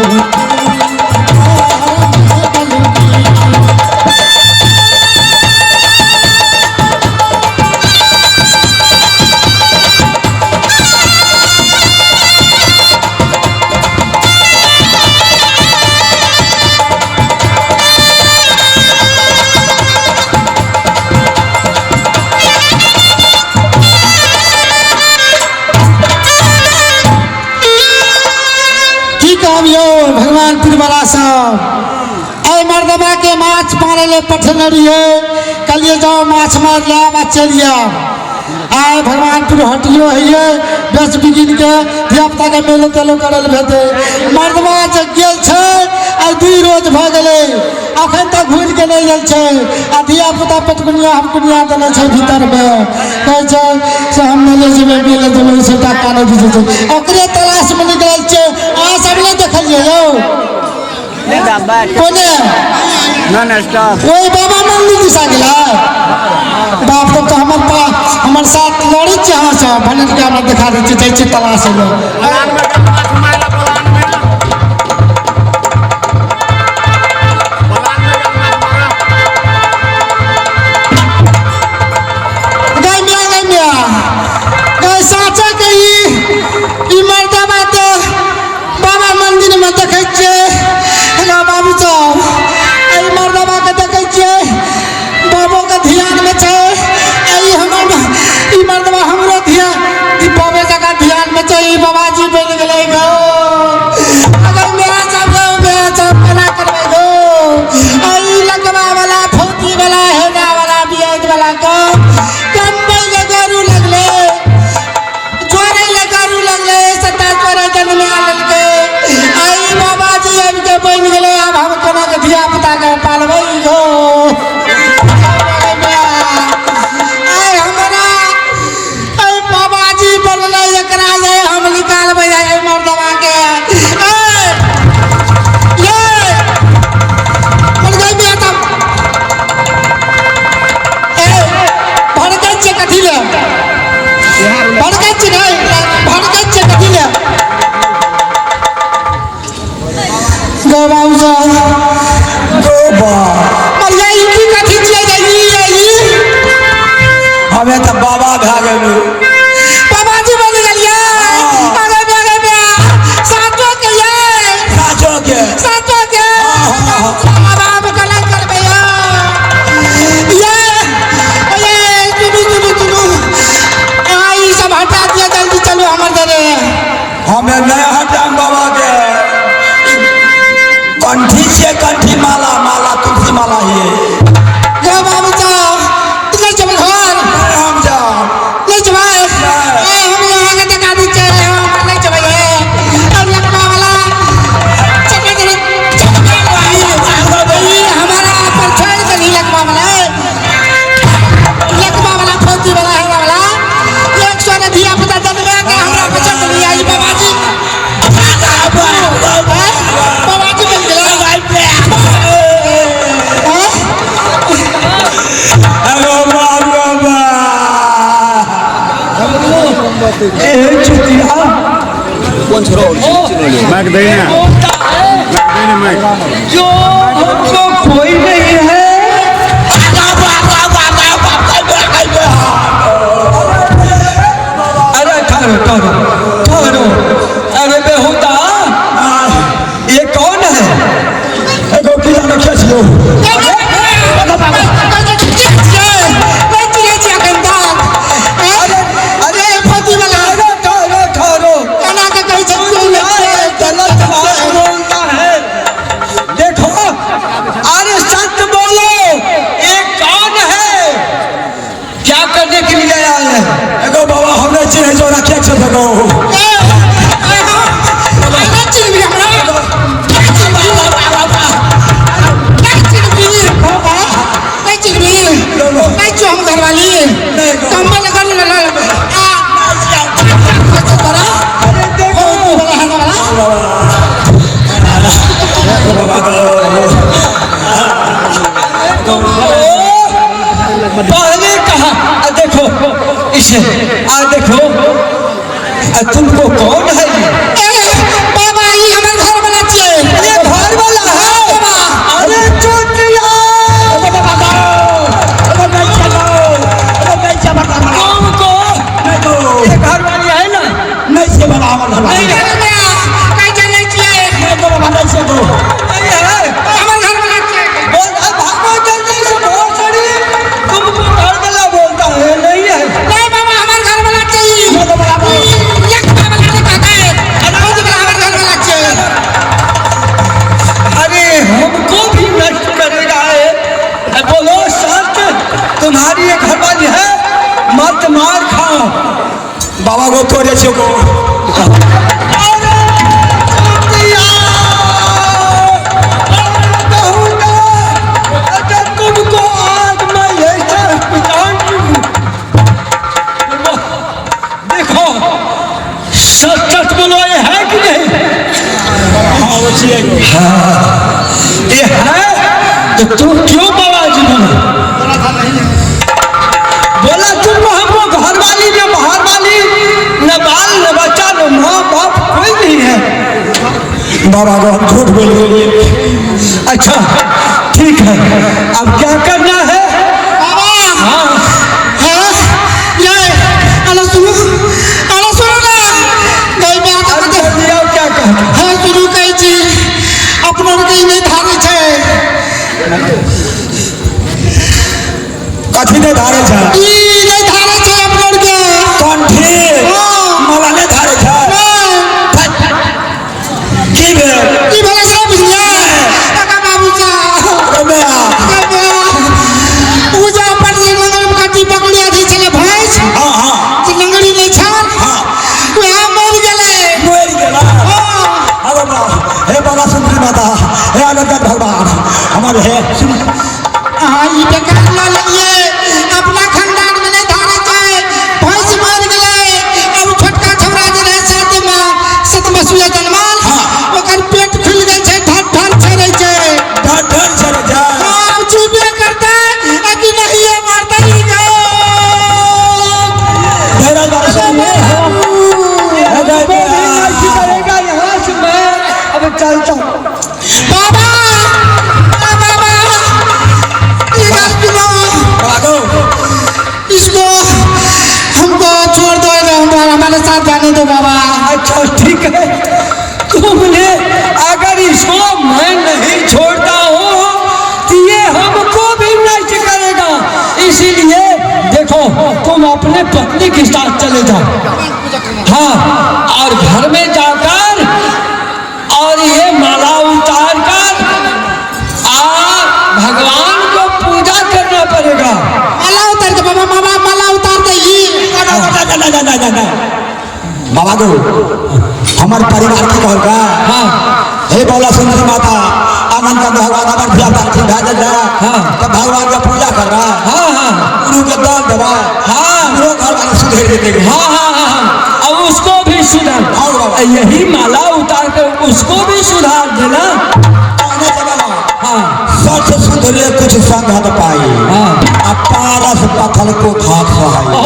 A: की कहब यौ भगवानपुर वाला सब एहि मर्दबा के माछ मारे ले पठेने रहियै, कहलियै जाओ माछ मार ले आब आ चलि आब। आइ भगवानपुर हटियो होइए, बेच बिकिन के धिया पुता के मेलो तेलो करल भेटै। मर्दबा जे गेल छै आइ 2 रोज भऽ गेलै, अखन तक घुरि के नहि गेल छै। आ धिया पुता पेटकुनिया हमकुनिया देने छै भीतरमे, कहै छै से हम मेले जेबै मेले जेबै, से टाका नहि बुझै छै। ओकरे तलाशमे निकलल छै। अहाँ सब नहि देखलियै यौ? कोने ओहि बाबा मंदिर दिशा गेलै। बाप तब तऽ हमर पा हमर साथ लड़ै छियै अहाँ सब, भने के हमरा देखा दै छियै, जाइ छियै तलाश लए। गै मिया, गै मिया, गै साचा के ई मर्दबा तऽ बाबा मंदिर में देखै छियै। हेलो बाबू साहब, एहि मर्दबा के देखै छियै, बाबो के ध्यान में छै। एहि हमर ई मर्दबा हमरो ध्यान, ई बाबे जकाँ ध्यान में छै। ई बाबाजी बनि गेलै गो। अगर मेरा सब गो, मेरा सब केना करबै गो? एहि लगवा वाला, फौजी वाला, हेरा वाला, बियाज वाला के कम्बल के गरू लगलै, जोड़ै ले गरू लगलै, सत्ता चोरै जन्म लेलकै। एहि बाबाजी आबि के बनि गेलै। आब हम कोना के धिया पुता के पालबै गो? आइ हमरा एहि बाबाजी बनलै, एकरा जे हम निकालबै एहि मर्दबा के। ये बन गई मियाँ तब। ए भड़कै छियै कथी ले? भड़कै छियै नहि, भड़कै छियै कथी ले? गौ बाबू साहब,
D: गो बा।
A: मरिया ई की कथी छियै गे? ई ई
D: हमे तऽ बाबा भए गेलहुँ।
A: बाबाजी बनि गेलियै। अरे बे रे बे, साचो के ये?
D: साचो के।
A: साचो के? बाबा हम केना करबै यौ? ये ये चलू चलू चलू, अहाँ ई सब हटा दिअ, जल्दी चलू हमर दरे।
D: हमे नहि हटाम बाबा के। कंठी छियै, कंठी माला, माला तुलसी माला हियै।
A: गौ बाबू साहब, नहि जेबै घर?
D: नहि, हम जाब।
A: नहि जेबै? ए हम अहाँके टका दै छियै, हम नहि जेबै। हे और लकवा वाला चका चका ई हमारा पर छोड़ि देली। लकवा वाला, लकवा वाला, फौजी वाला, हेरा वाला, 100 ने धिया पुता जन्मे के हमरा पर छोड़ि देली। आई बाबाजी, बाबाजी बनि गेलै।
D: अरे बाप रे बाप, ए चुतिया।
E: माइक दे ना, माइक दे ना, माइक।
B: जो हमको कोई नहीं है। अरे ठहरो ठहरो ठहरो, अरे बेहुदा, ये कौन है?
D: एगो की जानो के छियौ?
B: अरे ठहरो ठहरो, अरे गलत बात बोलता है। देखो, अरे सच बोलो, ये कौन है? क्या करने के लिए आया है?
D: एगो बाबा, हम नहि चिन्है छौ, रखे छौ एगो।
B: अरे देखो, पहले कहा, आ देखो इसे, आ देखो, आ तुमको कौन है ये?
A: बाबा
D: हमर घर
B: नहीं है।
A: कहि चलै छियै।
D: नहीं गो बाबा, नहीं छै गो।
B: नहीं है।
A: हमर घर वाला छियै।
B: बोल, अब भागो जल्दी से, भोसड़ी तुमको घर वाला बोलता है, नहीं है।
A: नहीं बाबा, हमर घर वाला छियै।
D: नहीं गो बाबा।
A: एक बाबा ने कहता है रोज वाला हमर घर वाला छियै।
B: अरे हमको भी नष्ट करेगा है। बोलो सच, तुम्हारी ये घरवाली है, मत मार खाओ।
D: बाबा गो तोरे छै गो।
B: अरे चूतिया, अरे कहूँगा, अगर तुमको आज मैं ऐसा पहचान दूँ। देखो सच सच बोलो, ये है कि नहीं?
D: हाँ वो छियै गो।
B: ये है तो तुम क्यों बाबा जी बोलो? बोला तुमको हमको घर वाली न बाहर वाली न बाल न बच्चा न माँ बाप कोई नहीं है।
D: बाबा गो, हम झूठ बोल गेलियै।
B: अच्छा ठीक है, अब क्या करना है?
A: बाबा।
B: हाँ।
A: हाँ ये अरे सुनू, अरे सुनू ना गई मैं।
B: अरे जल्दी आओ, क्या कहना?
A: हाँ सुनू, कहै छी अपनो के नहि धारै छै।
D: कथी नहि धारे छै?
A: ई नहि धारै छै अपनो के।
D: कंठी।
A: हाँ।
D: माला नहि धारे छै?
A: नहि।
D: की भेल?
A: की भेलै से बुझलियै काका बाबू साहब?
D: गो माया।
A: ओ जे अपन जे लंगड़ कट्टी पकड़ि अथी छलै भैंस,
D: हाँ हाँ।
A: जे लंगड़ी नहि छल,
D: हाँ।
A: वएह मरि गेलै।
D: मरि गेला?
A: हाँ।
D: अरे बा, हे बाबा सुंदरी माता, हे आनंद भगवान हमर, हे सुन।
A: अहाँ ई बेकार लऽ लेलियै, अपना खानदान मे नहि धारै छै। भैंस मरि गेलै, अब छोटका छौड़ा जे रहै सातमे सतमसुआ जनमल,
D: हाँ।
A: ओकर पेट फुलि गेल छै, ढर ढर छेड़ै छै।
D: डर डर चले जाए।
A: हाँ, अब चुपे करतै आ कि नहिये मारतै ई गो।
D: धैर्य बाबा सुनिए। हे गए
B: हमको भी
D: माया।
B: नष्ट करेगा यहाँ से, मैं अब चलता हूँ।
A: बाबा, आ बाबा, ई बात सुनो।
D: बाबा गो।
A: इसको हमको छोड़ दो, हमारे साथ जाने दो बाबा।
B: अच्छा ठीक है, तुमने अगर इसको मैं नहीं छोड़ता हूँ तो ये हमको भी नष्ट करेगा, इसीलिए देखो तुम अपने पत्नी के साथ चले जाओ। हाँ, और घर में जाकर और ये माला उतार कर आ भगवान को पूजा करना पड़ेगा।
A: माला उतार दे बाबा, बाबा माला उतार दे ई।
D: ना ना ना ना ना ना, बाबा गो, हमार परिवार की कहलका?
B: हाँ।
D: हे बाबा सुंदरी माता, आनंद भगवान, हमार धिया पुता ठीक भए गेल।
B: हाँ।
D: तो भगवान के पूजा कर रहा,
B: हाँ हाँ
D: गुरु के दान देबा,
B: हाँ।
D: हमरो घर वाले सुधर जेतै।
B: हाँ हाँ हाँ हाँ, अब उसको भी सुधार।
D: और बाबा।
B: यही माला उतार कर उसको भी सुधार देना।
D: कहने से बाबा,
B: हाँ।
D: सच सुधरे कुछ संगत पाई,
B: हाँ।
D: आ पारस पत्थर को खाक सहाई।
B: ओ,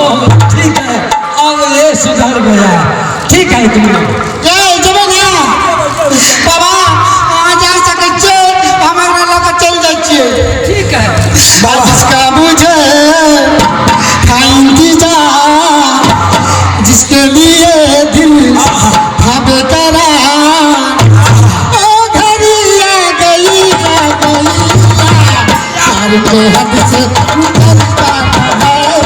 B: ठीक है, अब ये सुधर गया, ठीक है तुम
A: ये जेबै ने बाबा? अहाँ जा सकै छियै, हम एकरा लऽ कऽ चलि जाइ छियै।
B: ठीक है।
D: बाबा।
A: जिसका मुझे था इंतजार, जिसके लिए दिल था बेकरार, ओ घड़ी आ गई, आ गई। प्यार के हद से उतर जाना है,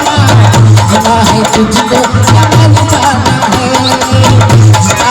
A: माना है तुझको संभल जाना है। जिसका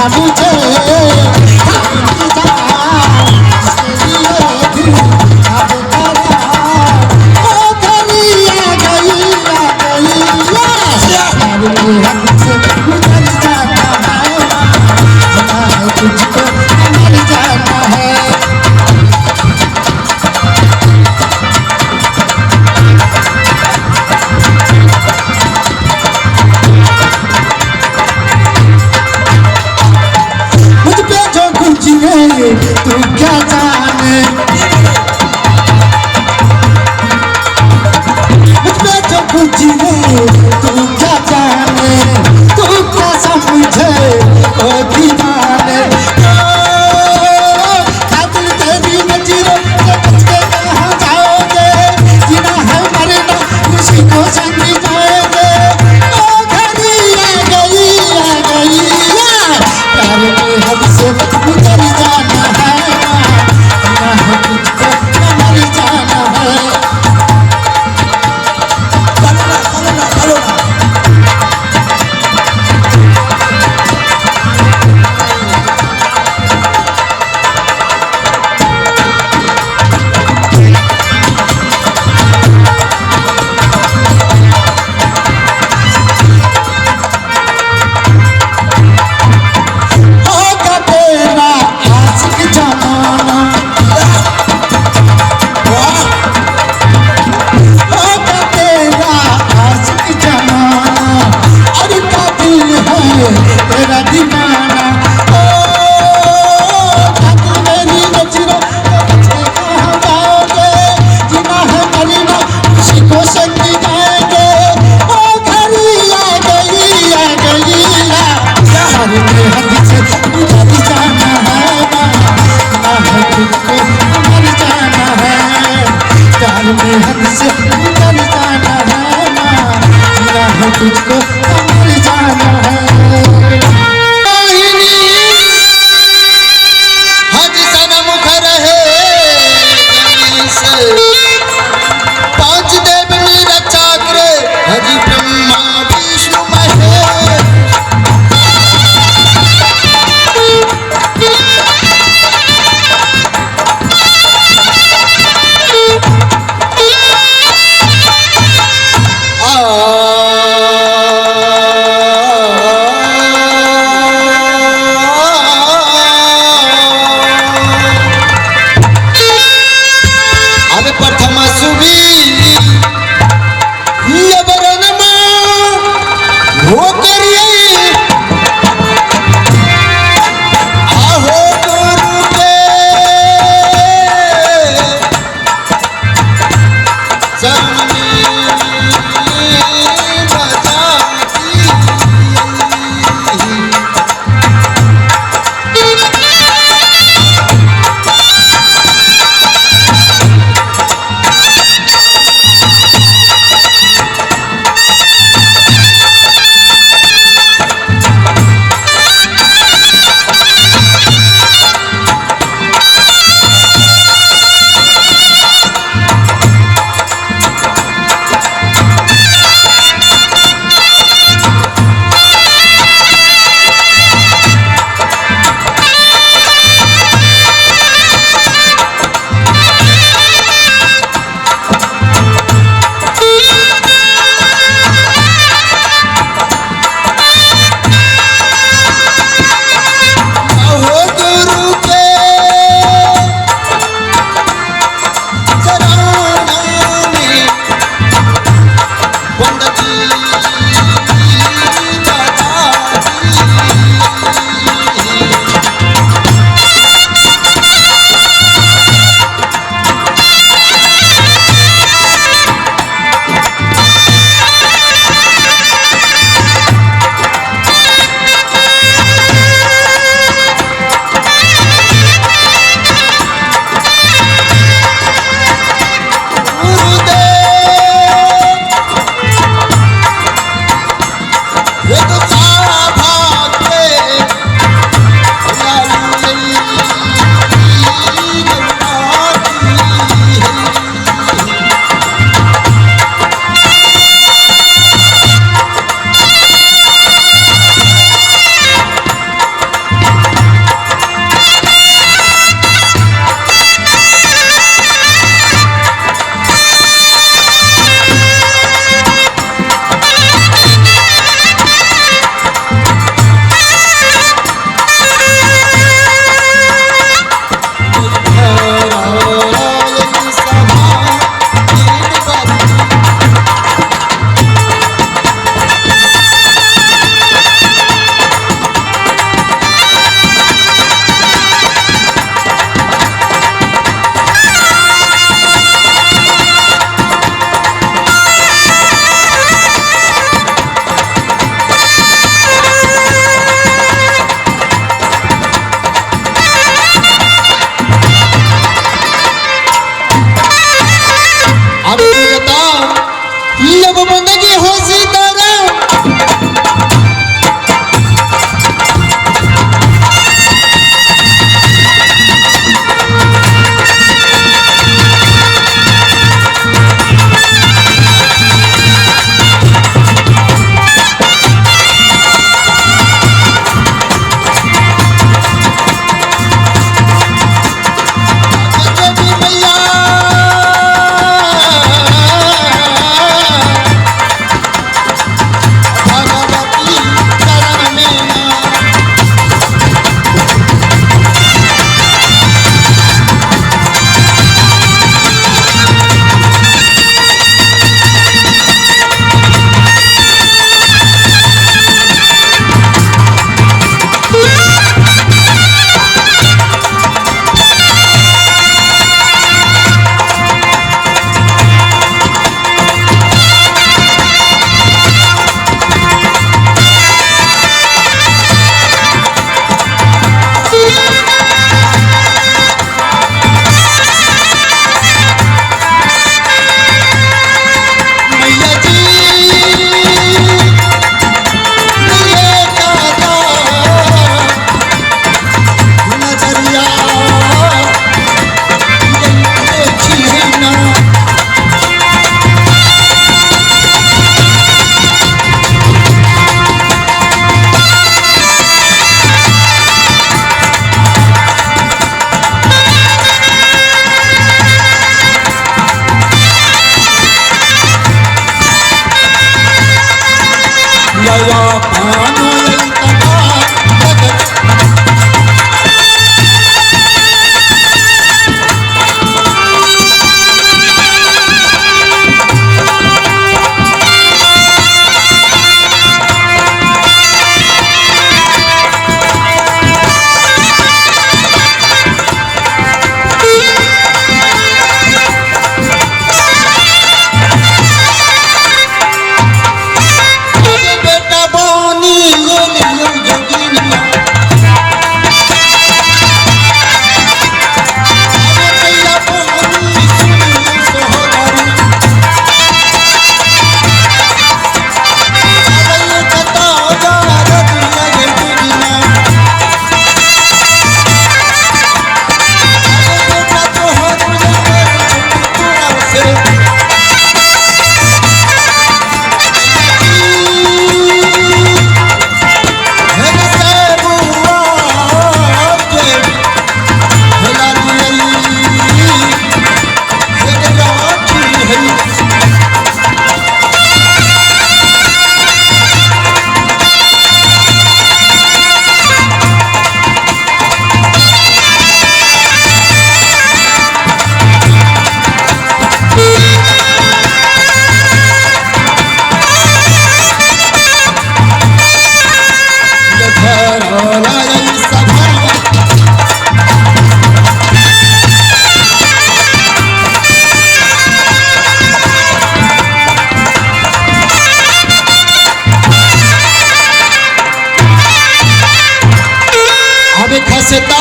A: अब खसता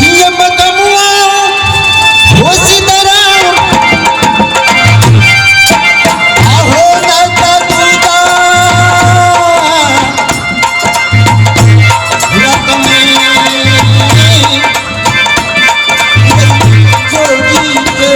A: ये मदमुआ होश दरा आहो न कबूता रत में जोगी के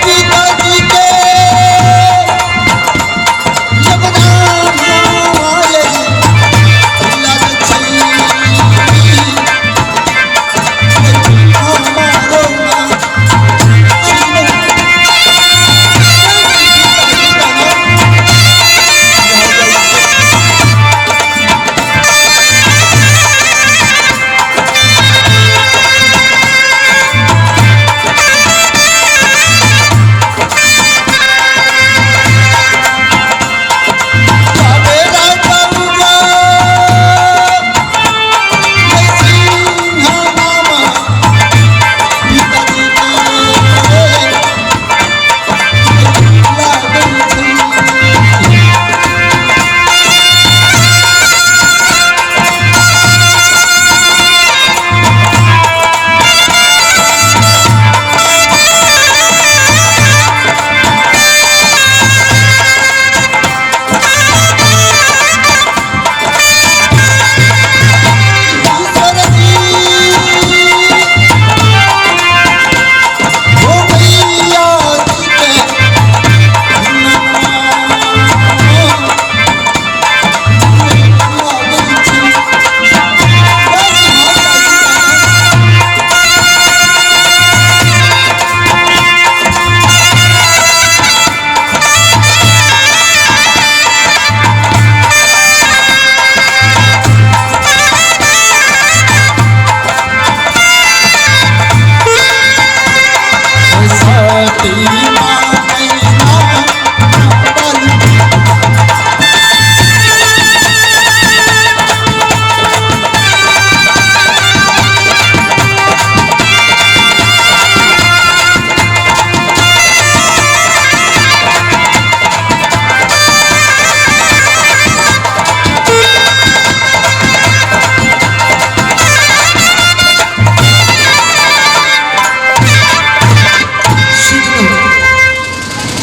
A: पिताजी के योगदान लग छी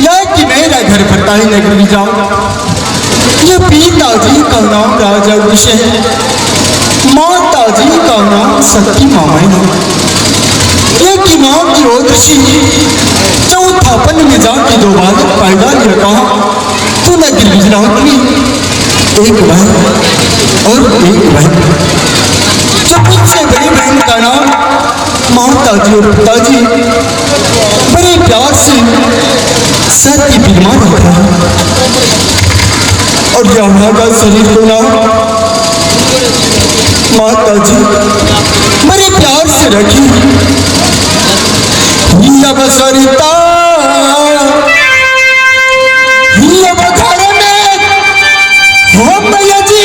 A: यह कि मेरा घर पता ही नगर में जाओ। ये पिताजी का नाम राजा विषय है, माता जी का नाम सती मामा है। ये कि माँ की ओदशी चौथापन में जाके दो बालक पैदा लिया, कहा तू न गिर में एक बहन और एक बहन। जब मुझसे बड़ी बहन का नाम माता जी और पिताजी बड़े प्यार से सत्य बीमार होता है और यहाँ का शरीर को नाम माता जी बड़े प्यार से रखी। अब सरिता अब घर में हो मैया जी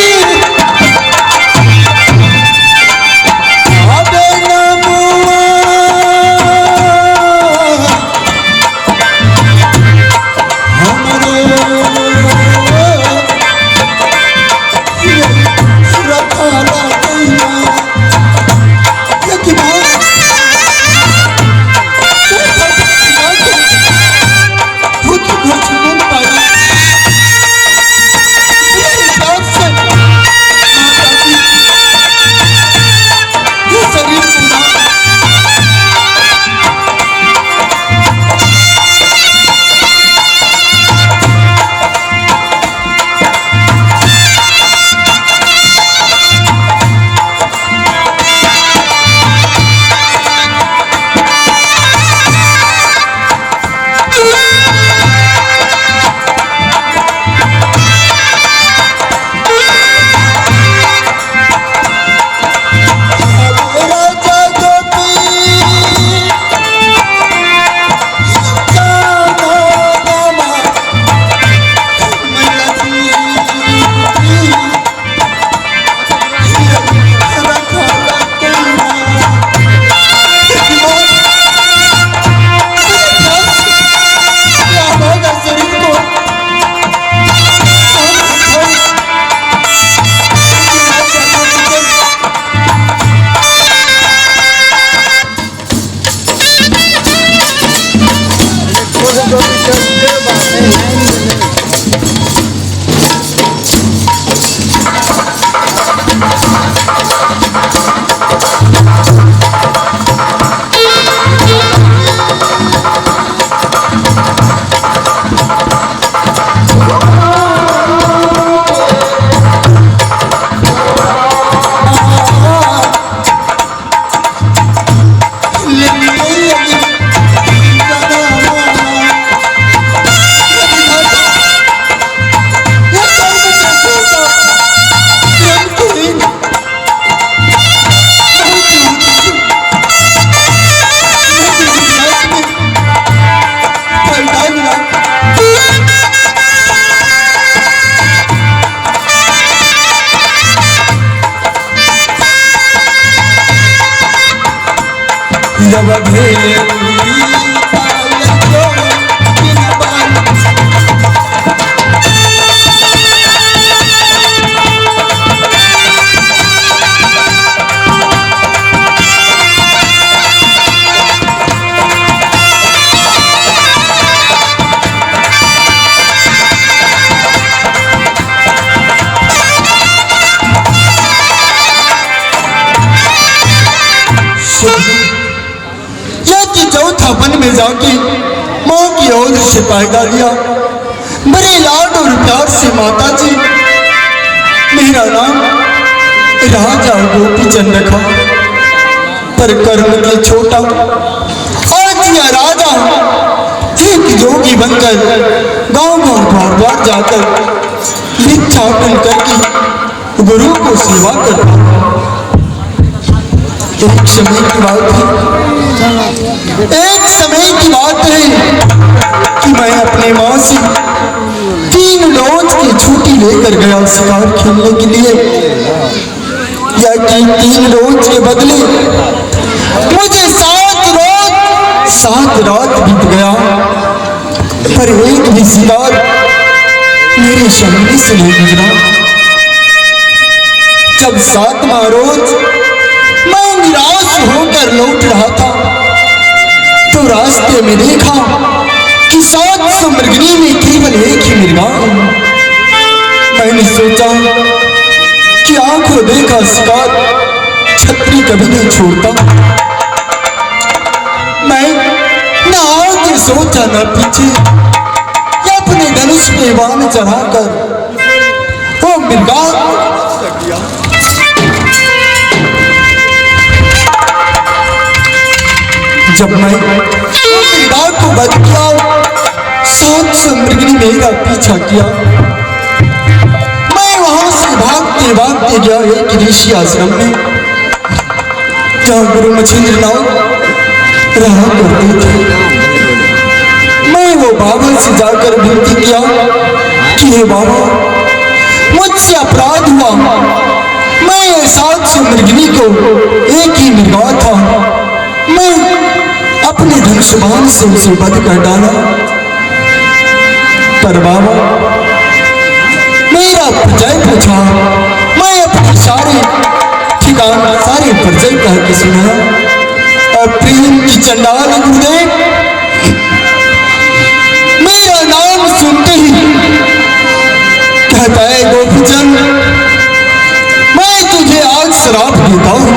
D: जब भेल जो बिन बाल। यदि चौथा वन में जाके माँ की ओर से पैदा लिया, बड़े लाड और प्यार से माता जी मेरा नाम राजा गोपीचंद रखा, पर कर्म के छोटा आज यह राजा एक योगी बनकर गांव गांव द्वार द्वार जाकर भिक्षाटन करके गुरु को सेवा करता। एक समय की बात है, एक समय की बात है कि मैं अपने माँ से 3 रोज की छुट्टी लेकर गया शिकार खेलने के लिए, या कि 3 रोज के बदले मुझे 7 रोज 7 रात बीत गया, पर एक भी शिकार मेरे सामने से नहीं गुजरा। जब 7वां रोज मैं निराश होकर लौट रहा था तो रास्ते में देखा कि 700 मृगनी में केवल एक ही मृगा। मैंने सोचा कि आंखों देखा शिकार छतरी कभी नहीं छोड़ता। मैं ना आगे सोचा ना पीछे, अपने धनुष पे बाण चढ़ाकर वो मृगा जब मैं मृगा को बच किया, 700 मृगनी मेरा पीछा किया। मैं वहां से भागते भागते गया एक ऋषि आश्रम में, जहां गुरु मच्छिंद्र नाथ रहा करते थे। मैं वो बाबा से जाकर विनती किया कि हे बाबा, मुझसे अपराध हुआ, मैं 700 मृगनी को एक ही मृगा था, मैं अपने धनुष बाण से उसे बध कर डाला, पर बाबा मेरा परिचय पूछा, मैं अपने सारे ठिकाना सारे परिचय कह के सुनाया। और प्रेम की चंडाल गुरुदेव मेरा नाम सुनते ही कहता है, गोपीचंद मैं तुझे आज श्राप देता हूं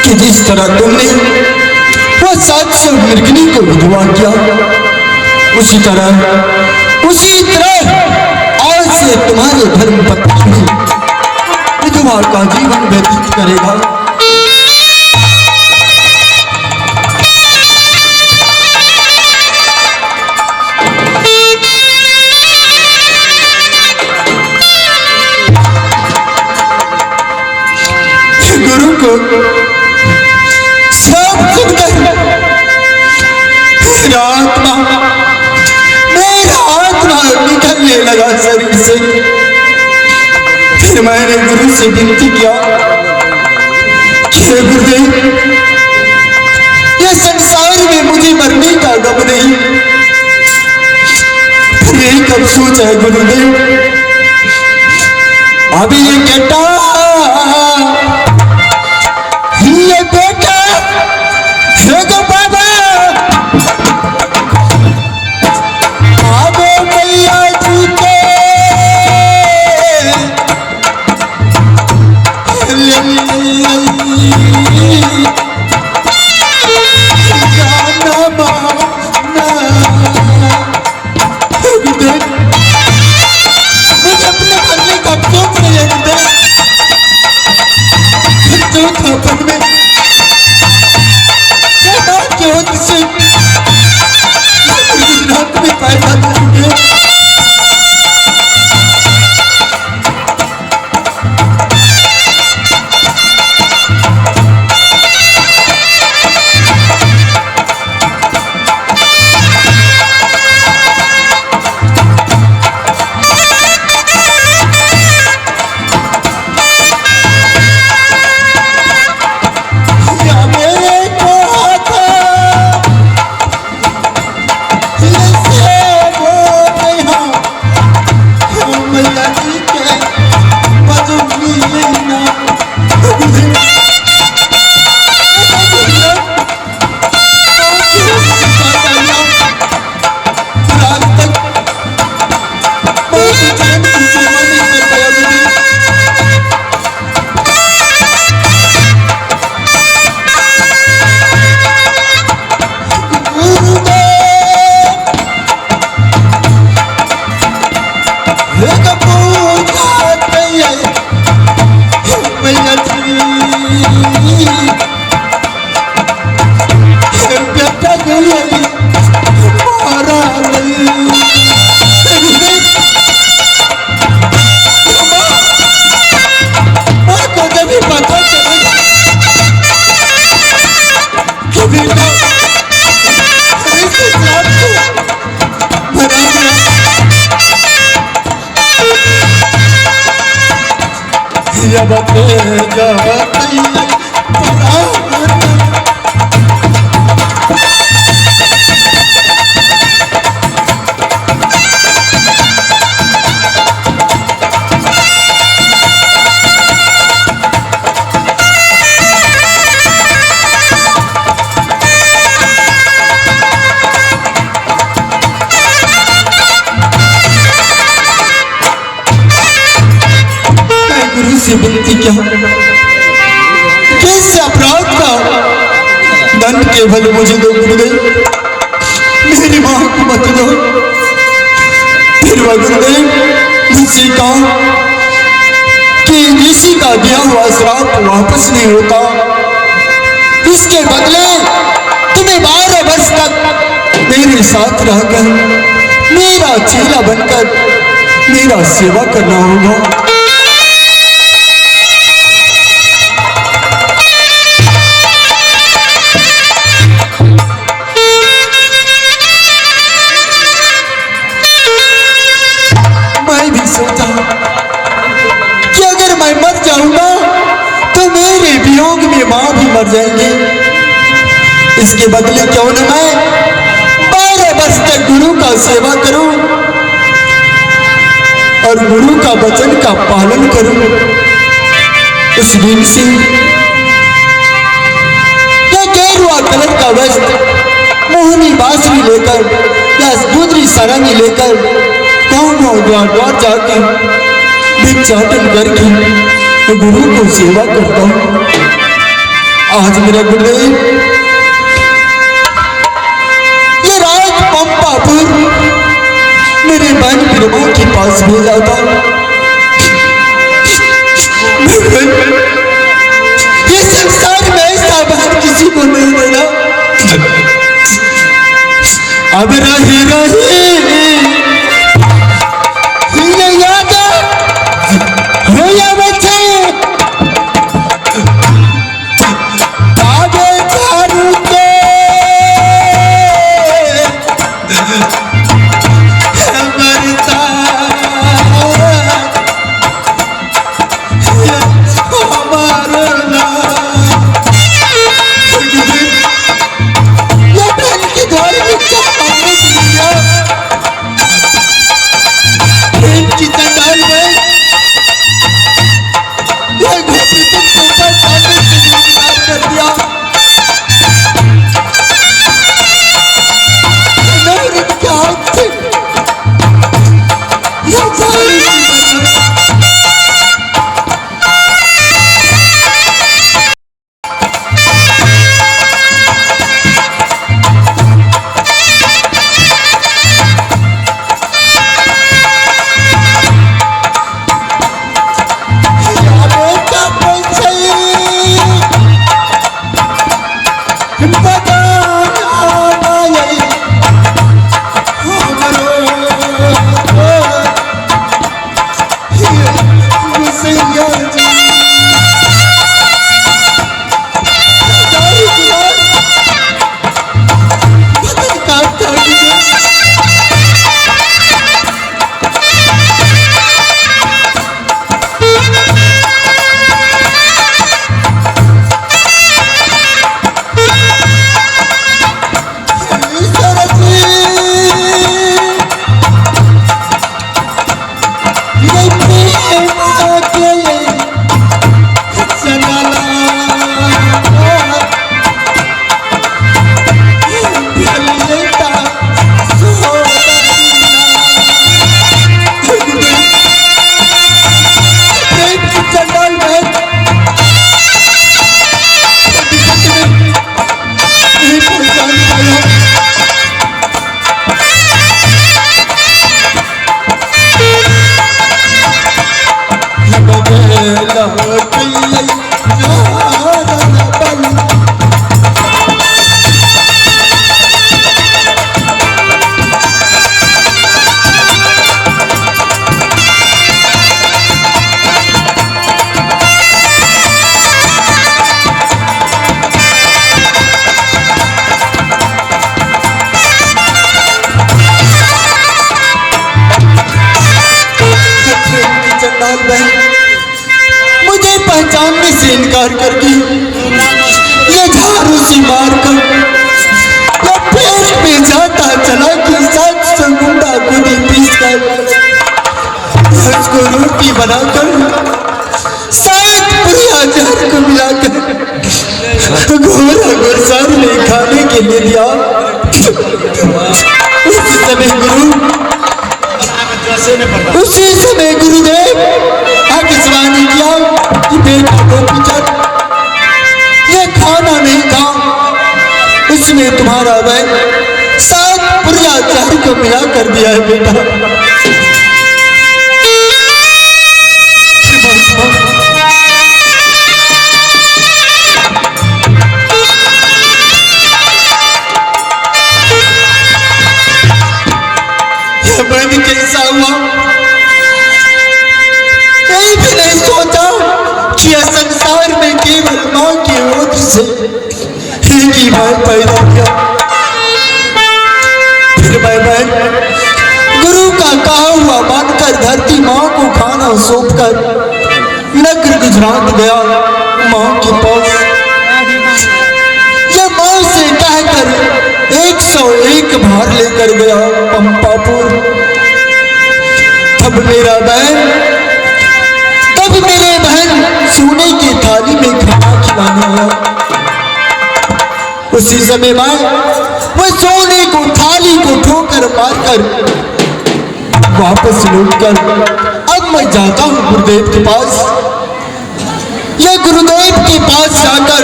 D: कि जिस तरह तुमने वो 700 मृगनी को विधवा किया, उसी तरह आज से तुम्हारे धर्म पत्नी भी विधवा का जीवन व्यतीत करेगा। गुरु को सब सुनकर आत्मा, मेरा आत्मा निकलने लगा शरीर से। फिर मैंने गुरु से विनती किया कि हे गुरुदेव, ये संसार में मुझे मरने का गम नहीं, फिर एक अफसोस है गुरुदेव, अभी ये कहता ये बेटा हे गो बाबा आबो मैया जी के जाना माना। गुरुदेव मुझे अपने मरने का अफसोस नहीं है गुरुदेव, चौथापन में से गुजरात में पैदा करेंगे। या मेरे को अब जाती पुराण। मैं गुरु से विनती किया, किस अपराध का दंड केवल मुझे दो गुरुदेव, मेरी माँ को मत दो। फिर वह गुरुदेव मुझसे कहा कि ऋषि का दिया हुआ श्राप वापस नहीं होता, इसके बदले तुम्हें 12 वर्ष तक मेरे साथ रहकर मेरा चेला बनकर मेरा सेवा करना होगा। मैं भी सोचा कि अगर मैं मर जाऊंगा तो मेरे वियोग में मां भी मर जाएंगे, इसके बदले क्यों न मैं 12 वर्ष तक गुरु का सेवा करूं और गुरु का वचन का पालन करूं। उस दिन से यह गेरुआ कलर का वस्त्र, मोहनी बांसुरी लेकर या दूधरी सारंगी लेकर गाँव गाँव द्वार द्वार जाकर भिक्षाटन करके गुरु को सेवा करता हूँ। आज मेरा गुरुदेव ये राज पंपापुर मेरे बहन बिरमा के पास भेजा था। ये संसार में ऐसा बहन किसी को नहीं देना। अब रही रही ये याद हो या बच्चे बाबे चारू के मरता हमारो ये बहन के द्वारे में क्या मांगने के लिए प्रेम की चंडाल में ये घोपड़ी तुमको ऊपर डालने से इनकार कर दिया। नौरंग के हाथ से ये जाने की बना।
B: पहचानने से इनकार कर दी। ये झाड़ू से मार कर या पेड़ पे जाता चला कि 700 गुंडा गुदी पीस कर उसको रोटी बनाकर 7 पुरिया जहर को मिलाकर घोड़ा गुरसार ने खाने के लिए दिया। उसी समय गुरुदेव आकाशवाणी किया कि बेटा गोपीचंद ये खाना नहीं खा, उसमें तुम्हारा वह 7 पुरिया जहर को मिला कर दिया है बेटा। मैंने कैसा हुआ यही भी नहीं सोचा कि यह संसार में केवल मां के ओट से एक ही बार पैदा किया। फिर मैं बहन गुरु का कहा हुआ मानकर धरती मां को खाना सौंप कर नगर गुजरात गया मां के पास। यह मां से कहकर 101 भार लेकर गया पंपापुर। तब मेरे बहन सोने की थाली में खाना खिलाने आया। उसी समय मैं वह सोने को थाली को ठोकर मारकर वापस लौटकर अब मैं जाता हूं गुरुदेव के पास। यह गुरुदेव के पास जाकर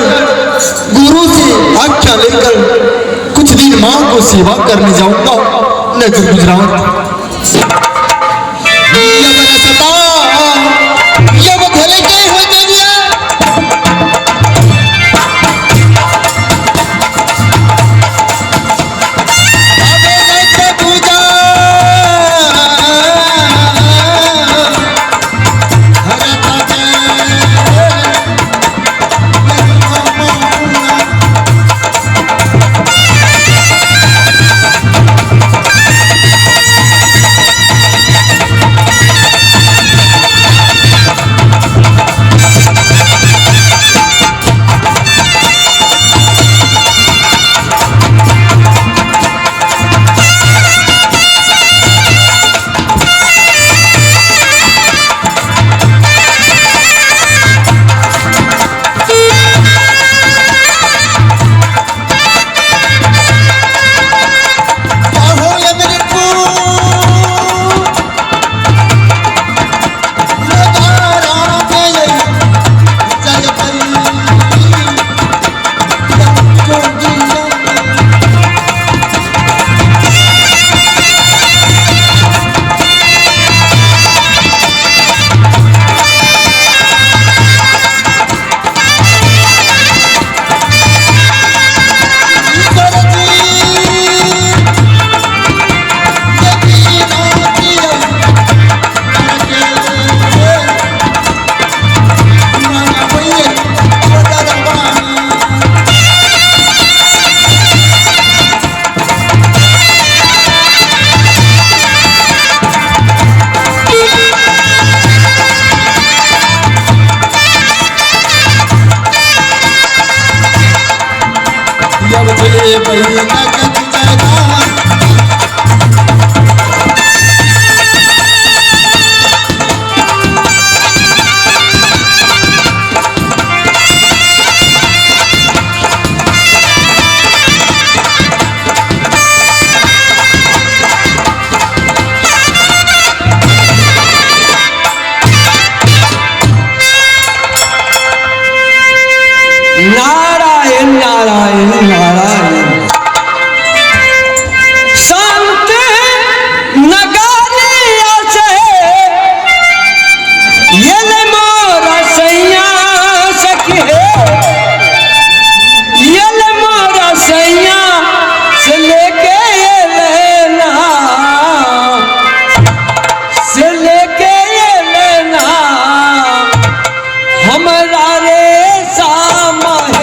B: गुरु से आज्ञा लेकर कुछ दिन मां को सेवा करने जाऊंगा नगर गुजरात।
D: नारायण नारायण नारायण। संत नगरिया से ये ले मोरा सैया सखी है, ये ले मोरा सैया से लेके ये लेना, से लेके ये लेना हमरा रे सामा है।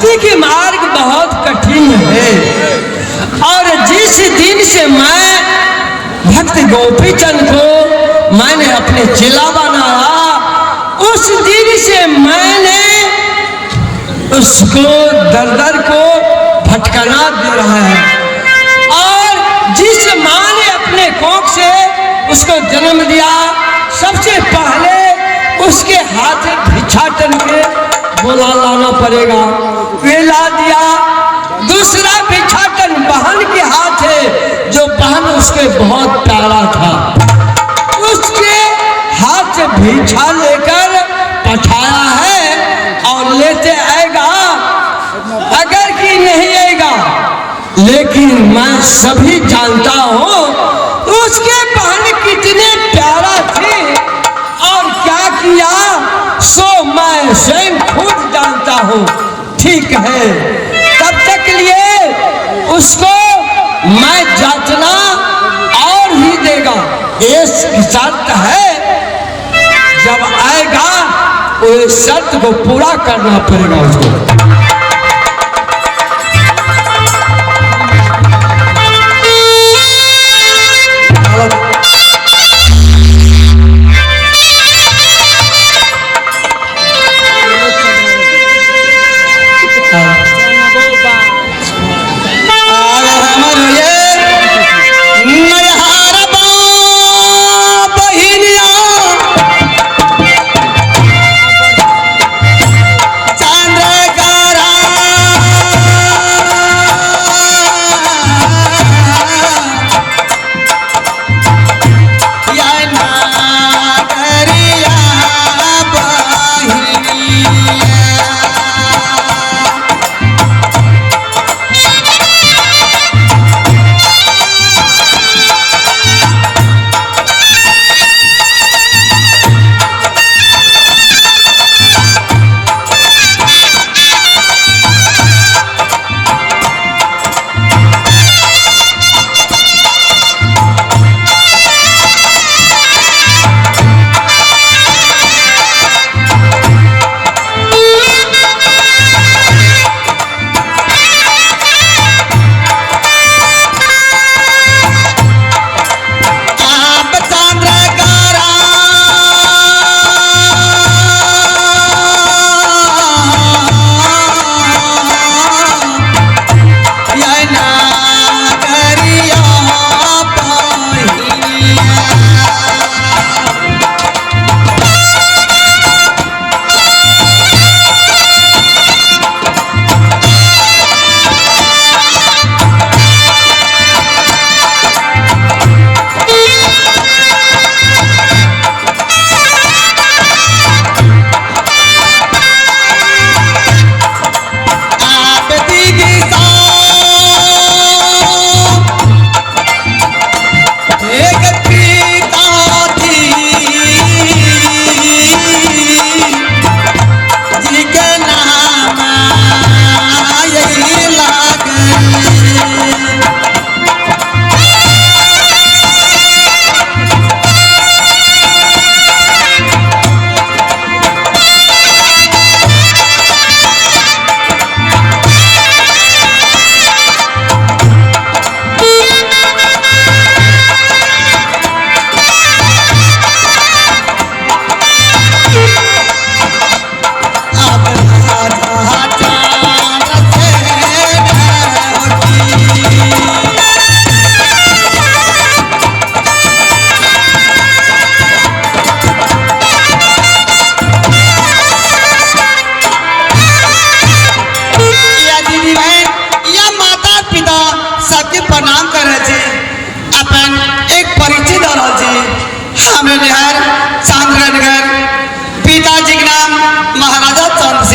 B: भक्ति के मार्ग बहुत कठिन है। और जिस दिन से मैं भक्त गोपीचंद को मैंने अपने चेला बनाया, उस दिन से मैंने उसको दर दर को भटकना दे रहा है। और जिस माँ ने अपने कोख से उसको जन्म दिया, सबसे पहले उसके हाथ भिक्षाटन के बोला लाना पड़ेगा, वे ला दिया। दूसरा भिक्षाटन बहन के हाथ है, जो बहन उसके बहुत प्यारा था, उसके हाथ से भिक्षा लेकर पठाया है। और लेते आएगा, अगर कि नहीं आएगा, लेकिन मैं सभी जानता हूँ उसके बहन कितने प्यारा थी और क्या किया सो मैं स्वयं खुद जानता हूँ। ठीक है, तब तक लिए उसको मैं जाचना और ही देगा, ये शर्त है। जब आएगा वो शर्त को पूरा करना पड़ेगा उसको।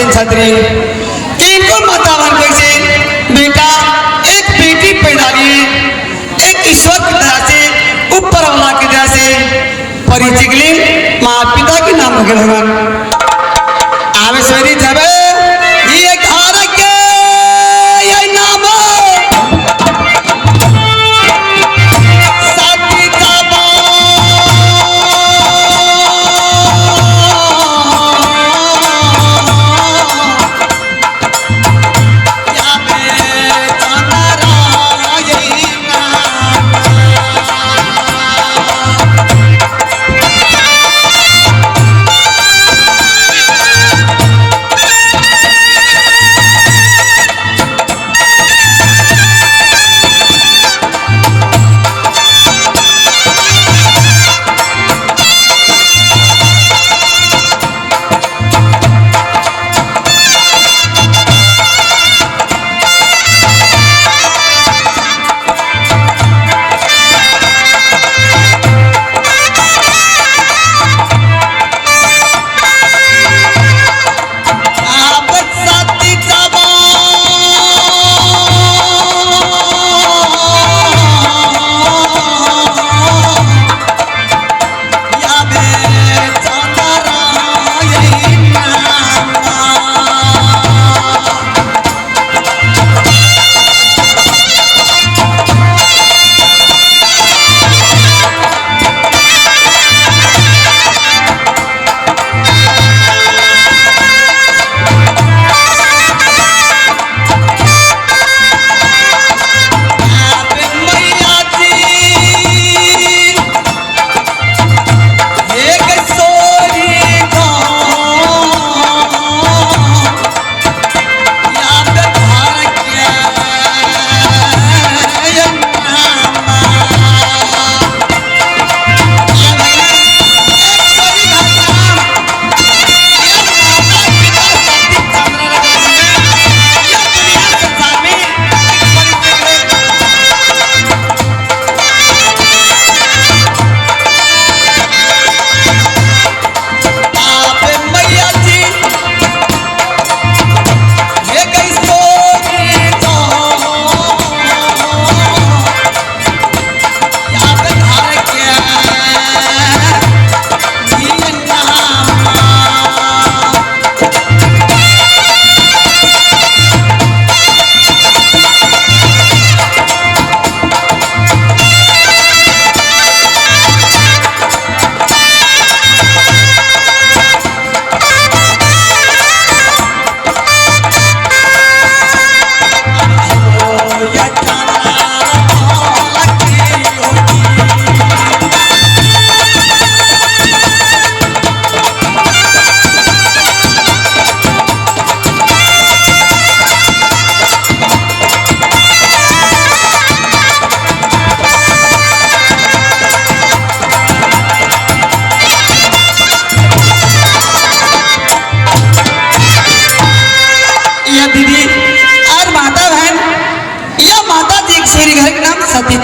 D: छत्री इनको माता बन से बेटा एक बेटी पैदा की, एक ईश्वर की दया से ऊपर वाला की दया से परिचित माँ पिता के नाम के भगवान आवे सोरी जावे ये घर के ये नाम सती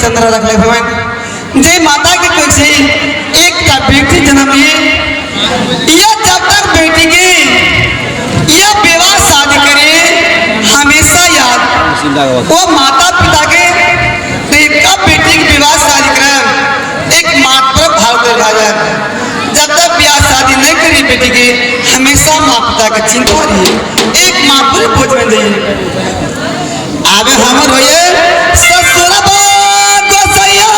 B: चंद्र रखले भगवान जे माता के कोख से एक बेटी जन्म लिए। यह जब तक बेटी के यह विवाह शादी करे हमेशा याद वो माता पिता के कब बेटी के विवाह शादी करे एक मात्र भाव के जाए। जब तक ब्याह शादी नहीं करी बेटी के हमेशा माँ पिता के चिंता रही एक माँ पर बोझ में जाइए। आगे हमर होइए ससुरबा गोसैया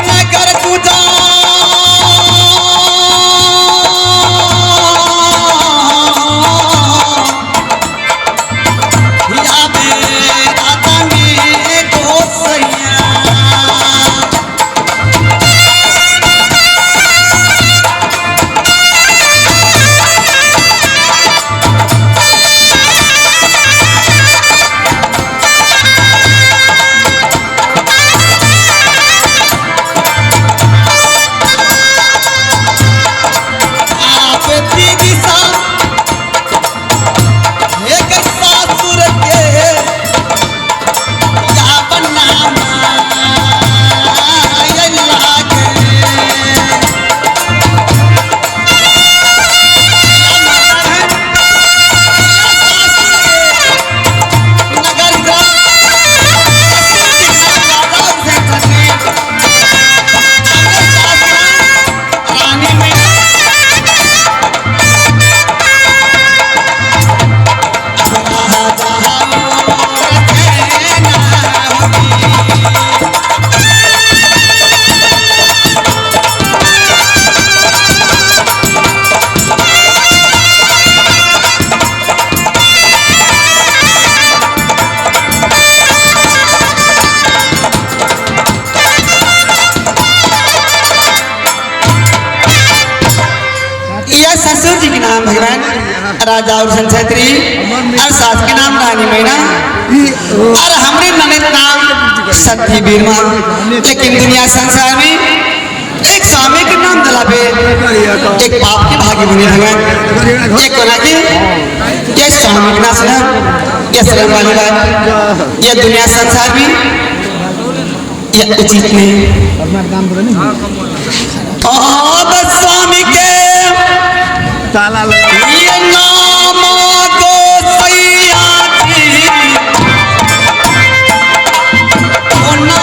B: नगर पूजा ससुर जी के नाम भगवान राजा और संछत्री और सास के नाम रानी मैना और हमरे ननद नाम सती बीरमा। लेकिन दुनिया संसार में एक स्वामी के नाम दलावे एक पाप के भागी बने भगवान। एक कोना के ये स्वामी के नाम सुना ये शर्म वाली बात ये दुनिया संसार में ये उचित नहीं। अब स्वामी के ये नाम गोसैया जी कोना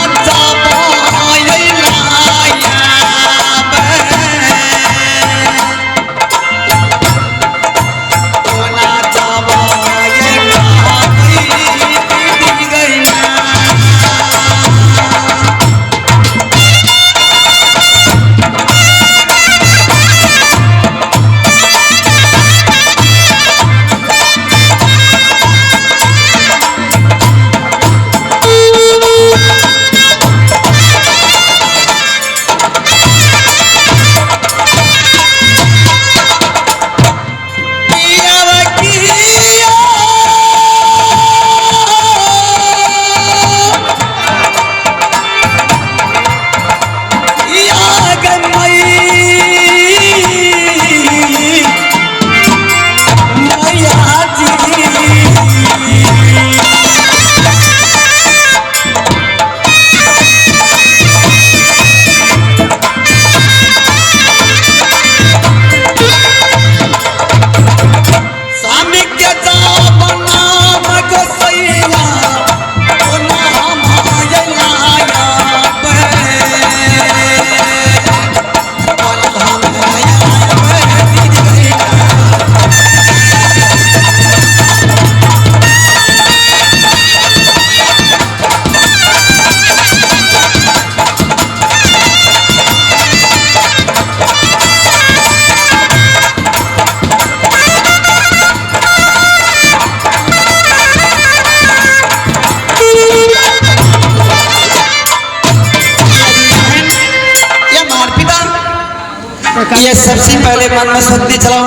B: ये सबसे पहले मन में सोचते चलो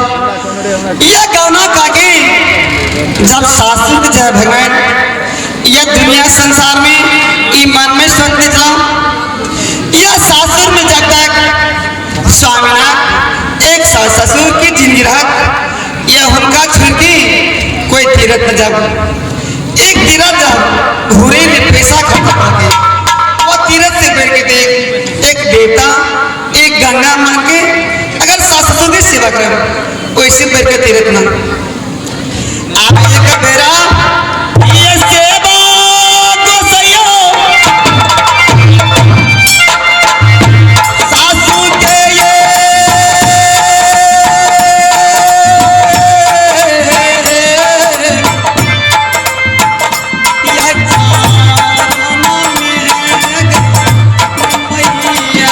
B: ये गाना काके जब सासुर के जय भगवान यह दुनिया संसार में ये मन में सोचते चलो यह सासुर में जब तक स्वामीनाथ एक सास ससुर की जिंदगी रह यह उनका छुड़की कोई तीरथ न जब एक तीरथ जब घूरे में पैसा खर्चा करके वो तीरथ से बैठ के देख एक देवता एक गंगा माँ के अगर सास ससुर की सेवा करें वैसे बैठ के तीरथ ना आप एक बेरा ये सेवा गोसैयो सासू के ये यह चरण में मैया।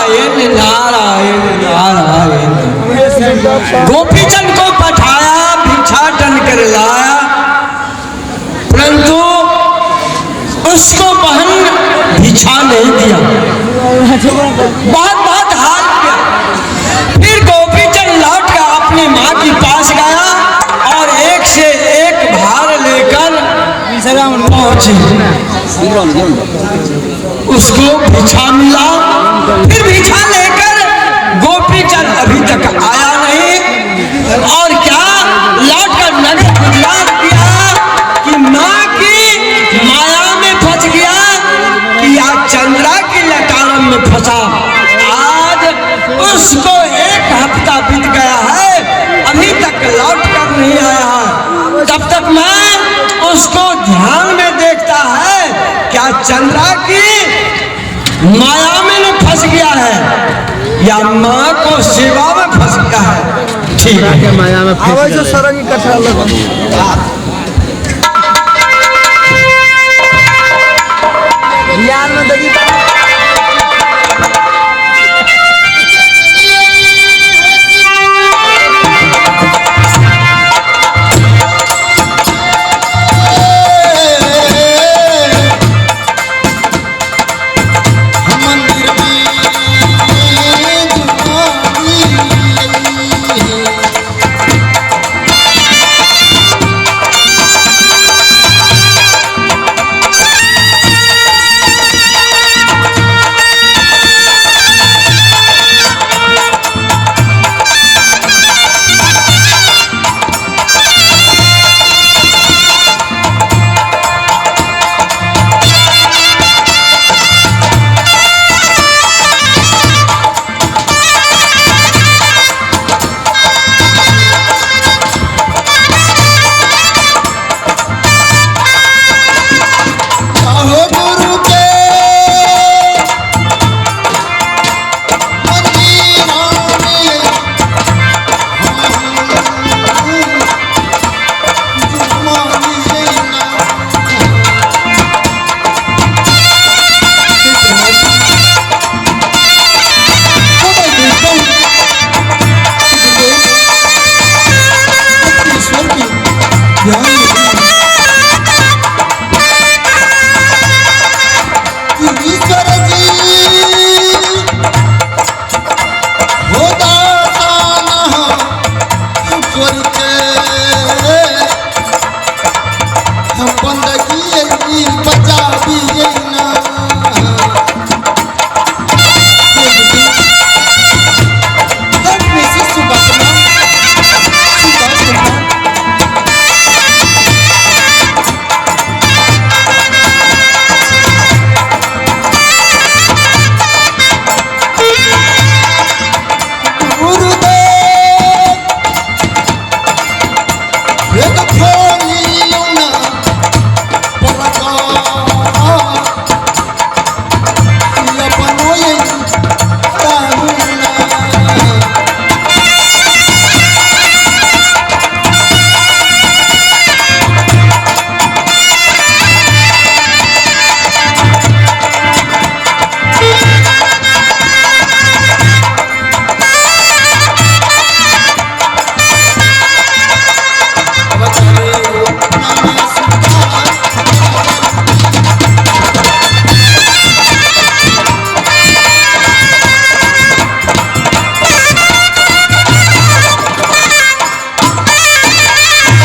B: नारायण नारायण नारायण। गोपीचंद को पठाया, भिक्षाटन कर लाया, परंतु उसको बहन भिक्षा नहीं दिया, बहुत बहुत हार किया। फिर गोपीचंद लौट कर अपनी माँ के पास गया और एक से एक भार लेकर पहुंची, उसको भिक्षा मिला। फिर भिक्षा लेकर गोपीचंद अभी तक आया नहीं, और क्या लौट कर नगर गुजरात गया कि माँ की माया में फंस गया कि आज चंद्रा की लटारम में फंसा। आज उसको एक हफ्ता बीत गया है, अभी तक लौट कर नहीं आया है। तब तक मैं उसको ध्यान में देखता है, क्या चंद्रा की माया में न फंस गया है या माँ को सेवा में फंस गया है। ठीक है,
E: माया में फंस
A: मंदिर में जुमानी। आहो गुरु के मंदिर में जुमानी। तो मैं देखता हूँ कि गुरुदेव अपने ईश्वर की ध्यान में ईश्वर जी हो दाता ईश्वर के हम बंदगी बचा दिए ना। गुरुदेव एक खोलियो ना पलका अपनो तारुना।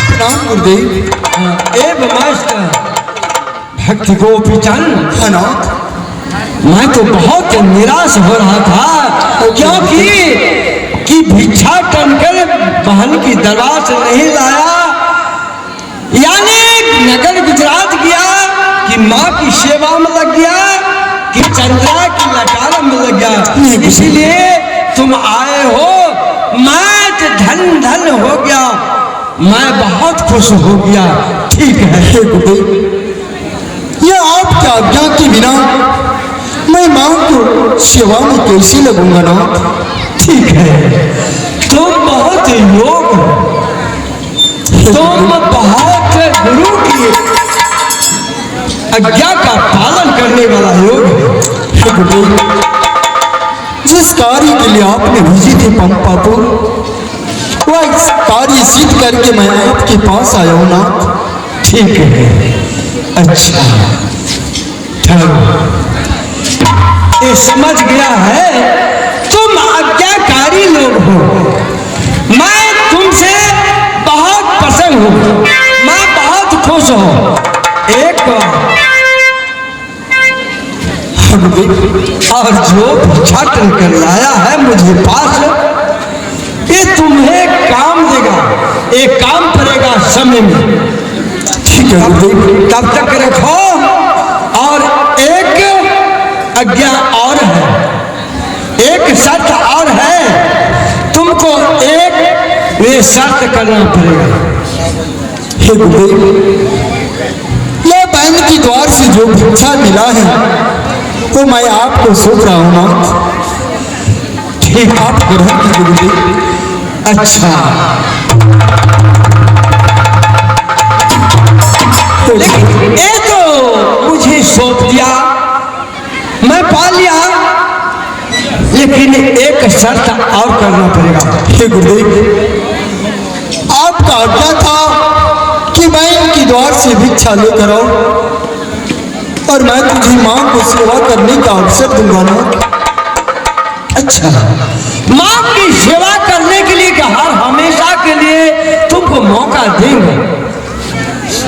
A: प्रणाम गुरुदेव।
B: ए मास्टर भक्त गोपीचंद,
A: अनाथ
B: मैं तो बहुत निराश हो रहा था, क्योंकि कि भिक्षा टनकर बहन की दरबार से नहीं लाया, यानी नगर गुजरात गया कि माँ की सेवा में लग गया कि चंद्रा की लटार में लग गया, इसीलिए तुम आए हो। मैं तो धन धन हो गया, मैं बहुत खुश हो गया। ठीक है
A: हे गुरुदेव, यह आपकी आज्ञा के बिना मैं माँ को सेवा में कैसे लगूंगा नाथ?
B: ठीक है, तुम बहुत योग हो, तुम बहुत गुरु की आज्ञा का पालन करने वाला योग है।
A: हे गुरुदेव, जिस कार्य के लिए आपने भेजी थी पंपापुर, वह कार्य सिद्ध करके मैं आपके पास आया हूं नाथ।
D: ठीक है, अच्छा ठहरो। ये समझ गया है तुम आज्ञाकारी लोग हो। मैं तुमसे बहुत प्रसन्न हूं, मैं बहुत खुश हूं। एक और जो भिक्षाटन कर लाया है मुझे पास, ये तुम्हें काम देगा, ये काम पड़ेगा समय में।
A: ठीक है गुरुदेव।
D: तब तक रखो। और एक आज्ञा और है, एक शर्त और है, तुमको एक ये शर्त करना पड़ेगा।
A: हे गुरुदेव, यह बहन की द्वार से जो भिक्षा मिला है वो मैं आपको सौंप रहा हूं नाथ।
D: ठीक,
A: आप ग्रहण कीजिए गुरुदेव।
D: अच्छा, लेकिन ये तो मुझे सौंप दिया, मैं पा लिया, लेकिन एक शर्त और करना पड़ेगा।
A: हे गुरुदेव, आपका आज्ञा था कि मैं इनकी द्वार से भिक्षा लेकर आऊं और मैं तुझे माँ को सेवा करने का अवसर दूंगा ना।
D: अच्छा, माँ की सेवा करने के लिए हर हमेशा के लिए तुमको मौका देंगे।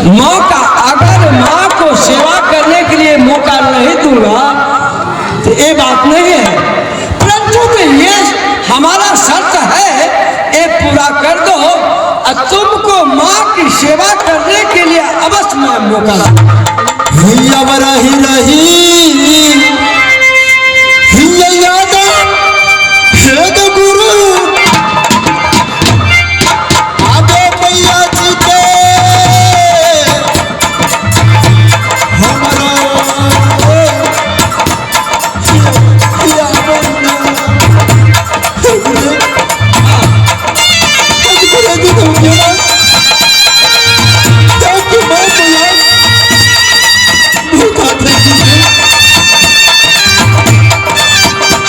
D: मौका, अगर माँ को सेवा करने के लिए मौका नहीं दूंगा तो ये बात नहीं है, परंतु तो ये हमारा शर्त है, ये पूरा कर दो और तुमको माँ की सेवा करने के लिए अवश्य मैं मौका दूंगा।
A: रही रही याद हे गुरु आगे मैया जी के हमारा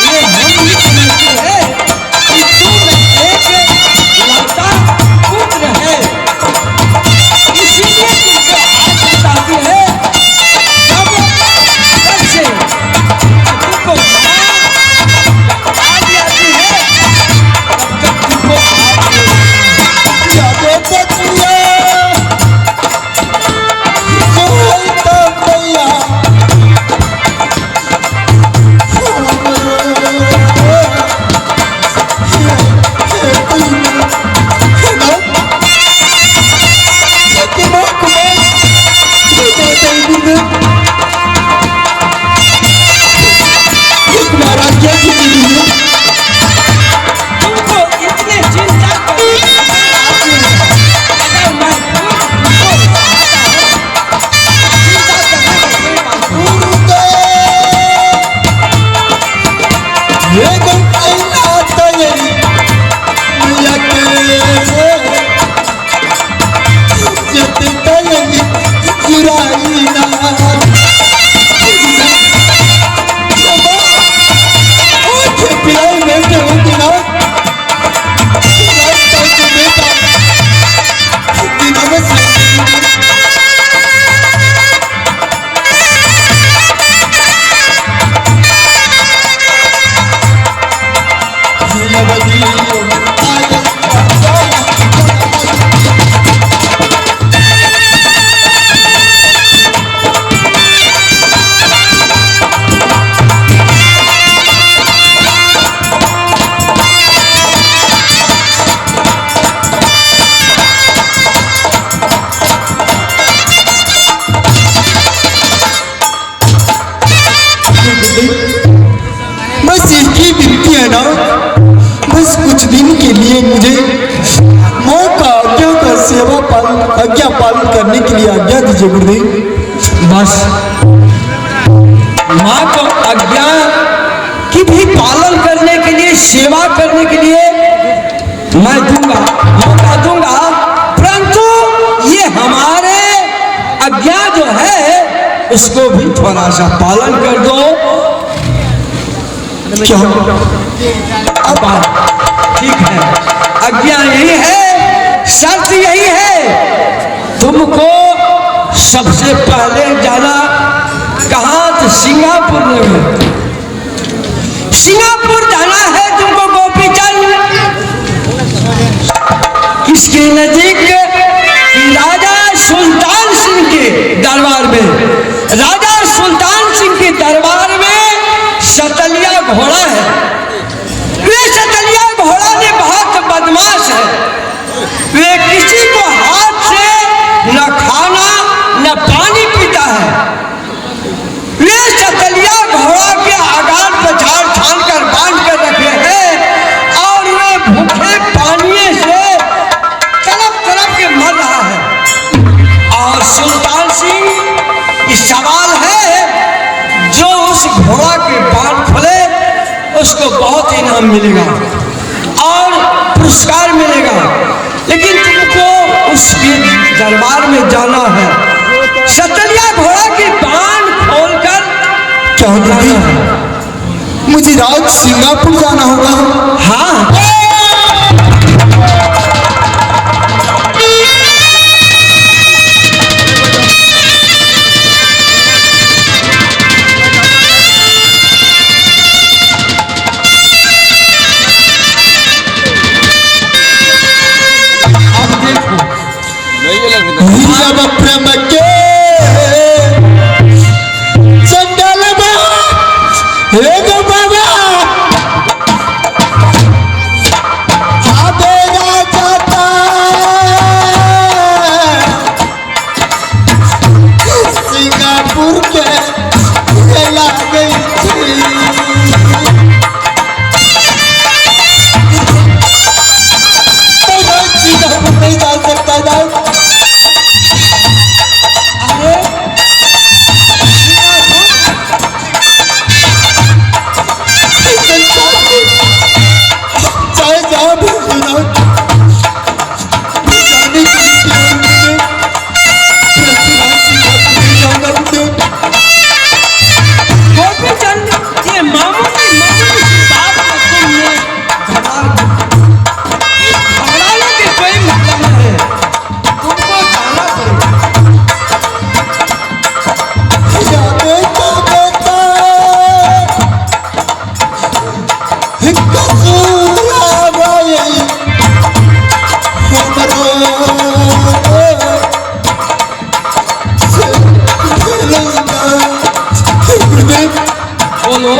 B: ये हम भी समझते हैं कि तुम एक लौता पुत्र है, इसीलिए तुमसे आज बताती है, जब तब से तुमको माँ आ जाती है तब तक तुमको तुमको इतने चिंता करने की कोई बात नहीं है। अगर मैं खुद तुमको चाहता हूँ, चिंता करने की कोई बात नहीं।
A: बस एक ही विनती है ना, बस कुछ दिन के लिए मुझे माँ का आज्ञा का सेवा पालन, आज्ञा पालन करने के लिए आज्ञा दीजिए गुरुदेव।
D: बस माँ को आज्ञा की भी पालन करने के लिए, सेवा करने के लिए मैं दूंगा, मौका दूंगा, परंतु ये हमारे आज्ञा जो है उसको भी थोड़ा सा पालन कर दो। क्यों?
B: अब ठीक है, आज्ञा यही है, शर्त यही है, तुमको सबसे पहले जाना कहाँ? तो सिंगापुर में। सिंगापुर जाना है तुमको गोपीचंद। किसके नजदीक? राजा सुल्तान सिंह के दरबार में। राजा सुल्तान सिंह के दरबार में सतलिया घोड़ा है। वे सतलिया घोड़ा ने बहुत बदमाश है। वे किसी को हाथ से न खाना न पानी पीता है। वे सतलिया घोड़ा के आगार पछाड़ छान कर बांध कर रखे हैं और वे भूखे पानी से तड़प तड़प के मर रहा है। और सुल्तान सिंह ये सवाल है, जो उस घोड़ा के बाल खुले उसको बहुत इनाम मिलेगा और पुरस्कार मिलेगा, लेकिन तुमको उसके दरबार में जाना है। सतलिया घोड़ा की बांध खोलकर
A: क्या गुरुदेव, मुझे राज सिंगापुर जाना होगा?
B: हाँ। अब देखो
A: जब प्रेम के जंगल में एक बाबा आबे जाता सिंगापुर के ला गई थी। तो सिंगापुर नहीं जा सकता ना।
B: अरे
A: चाहे जहाँ भी हो जाने की
B: गोपीचंद, ये मामूली मामूली सी बात पर तुमने घबरा गए। इस घबराने के कोई मतलब नहीं है, तुमको जाना पड़ेगा। बोलो।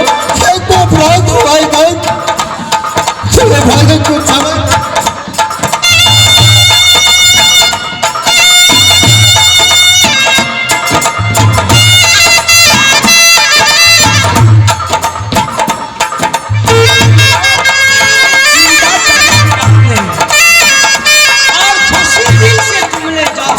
B: चिंता करने की बात नहीं, और खुशी दिल से तुमने जाओ।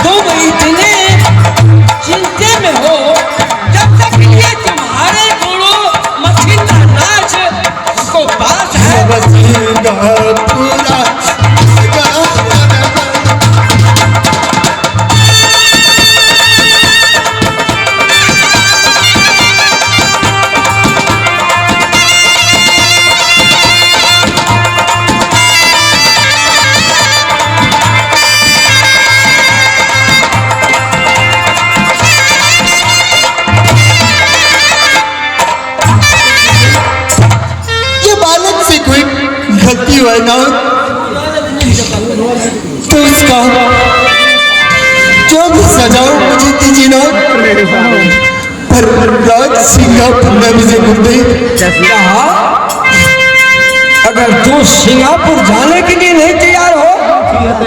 B: तुम इतने चिंते में हो, जब तक ये तुम्हारे गुरु मच्छिंद्र नाथ को पास है।
A: ये बालक से कोई गलती हुआ ना तो उसका जो भी सजा हो मुझे दीजिए ना, पर राज सिंगापुर में मुझे गुरुदेव
B: कहा, अगर तू सिंगापुर जाने के लिए नहीं तैयार हो
A: तो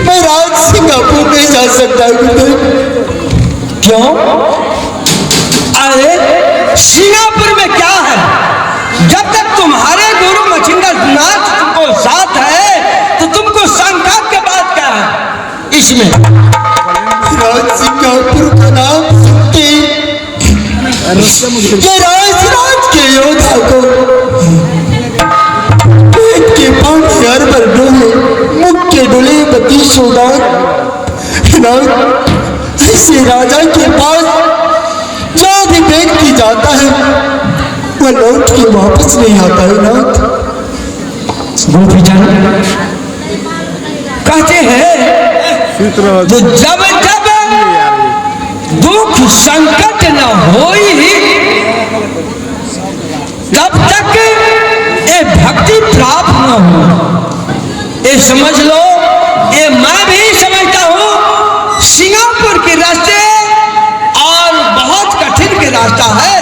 A: मैं राज सिंगापुर नहीं जा सकता गुरुदेव।
B: क्यों? अरे सिंगापुर में क्या है? जब तक तुम्हारे गुरु मछिंदर नाथ तुमको साथ है तो तुमको संकट के बाद क्या है इसमें?
A: राज सिंगापुर का नाम सुनते ये राज राज के योद्धा को पेट के पानी हर पर डोले, मुख के डोले बती सुदान। ऐसे राजा के पास जो भी व्यक्ति जाता है वह लौट के वापस नहीं आता है नाथ।
B: गोपीचंद कहते हैं तो जब जब दुख संकट न होई तब तक ये भक्ति प्राप्त न हो। ये समझ लो, ये मैं भी समझता हूं, सिंगापुर के रास्ते और बहुत कठिन के रास्ता है।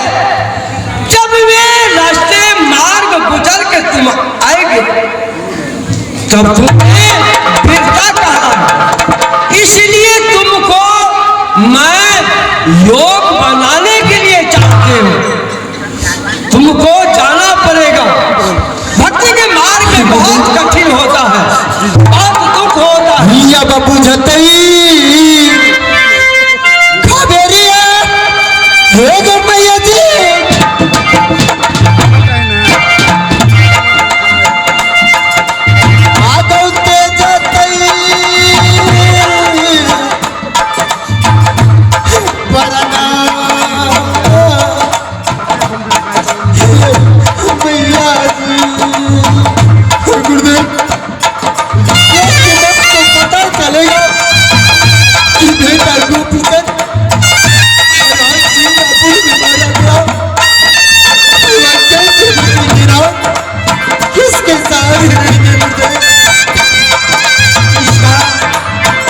B: जब वे रास्ते मार्ग गुजर के तुम आएंगे तब तुम्हें वीरता कहा। इसलिए तुमको मैं योग बनाने के लिए चाहते हूं, तुमको जाना पड़ेगा। भक्ति के मार्ग में बहुत कठिन होता है, बहुत दुख होता है।
A: मियां बाबू जतई खबरिया हे गो मैया जी,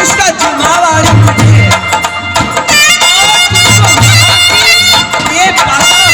B: इसका जिम्मेवारी मुझे है। ये जाओ।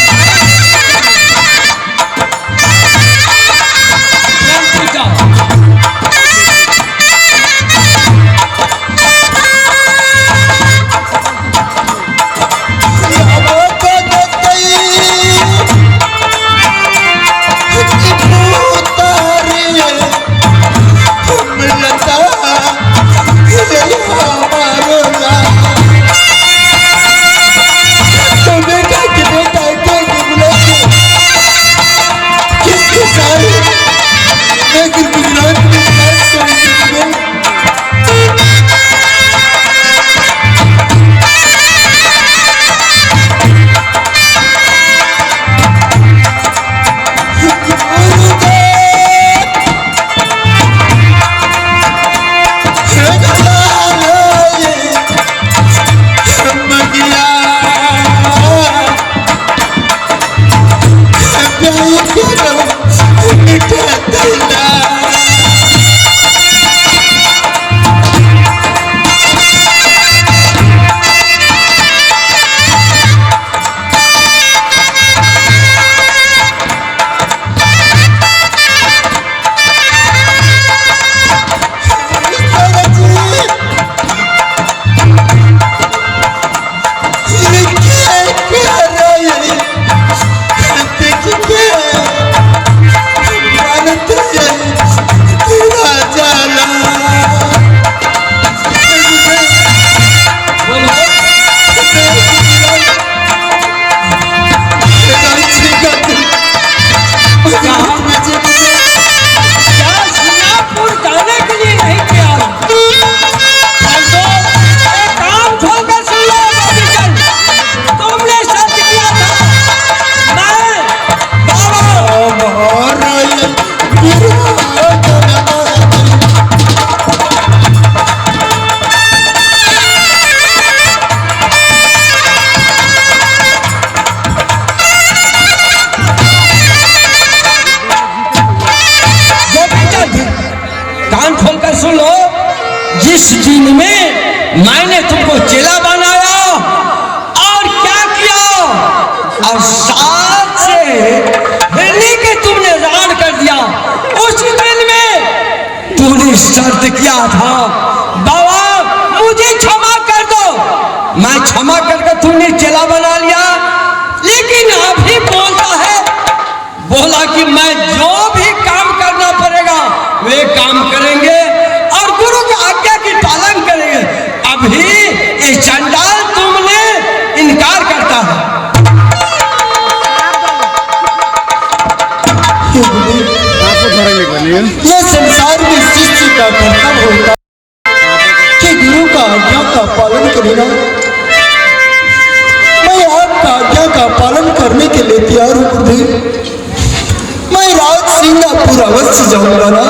B: जिस दिन में मैंने तुमको चेला बनाया और क्या किया, और साथ से हिलने के तुमने रान कर दिया, उस दिन में तुमने शर्त किया था, बाबा मुझे क्षमा कर दो, मैं क्षमा करके तुमने चेला बना लिया, लेकिन अभी बोलता है, बोला कि मैं जो भी काम करना पड़ेगा वे काम करेंगे और गुरु का आज्ञा की पालन करेंगे। अभी ये चंडाल तुमने इनकार करता है।
A: यह संसार में शिष्य का कर्तव्य होता कि गुरु का आज्ञा का पालन करेगा। मैं आपका आज्ञा का पालन करने के लिए तैयार हूँ गुरुदेव। मैं राज सिंगापुर अवश्य जाऊंगा ना।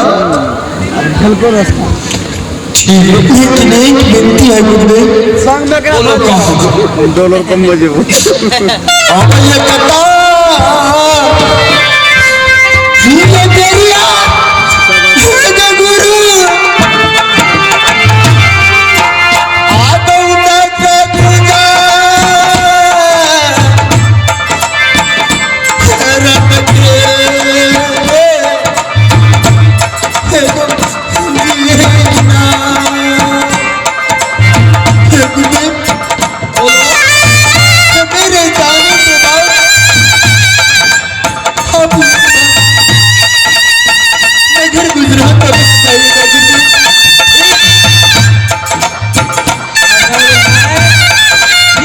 A: लेकिन एक विनती है गुरुदेव।
D: बोलो
E: डॉलर कम बजे
A: अब ये कथा ये बेरिया ये गुरु आदौ तक पूजा रब के मेरे जाने के बाद आप नगर गुजरात अवश्य जाइएगा गुरुदेव।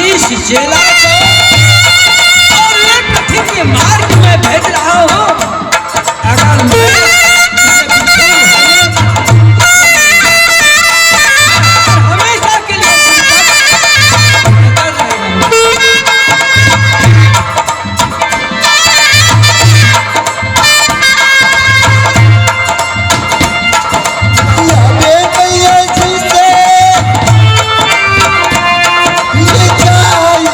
B: इस चेला को और एक कठिन के मार्ग में भेज रहा हूँ। अगर मैं इसे पीछे हमेशा के लिए कर रहेगा।
A: यादे मैया जी से ये जाई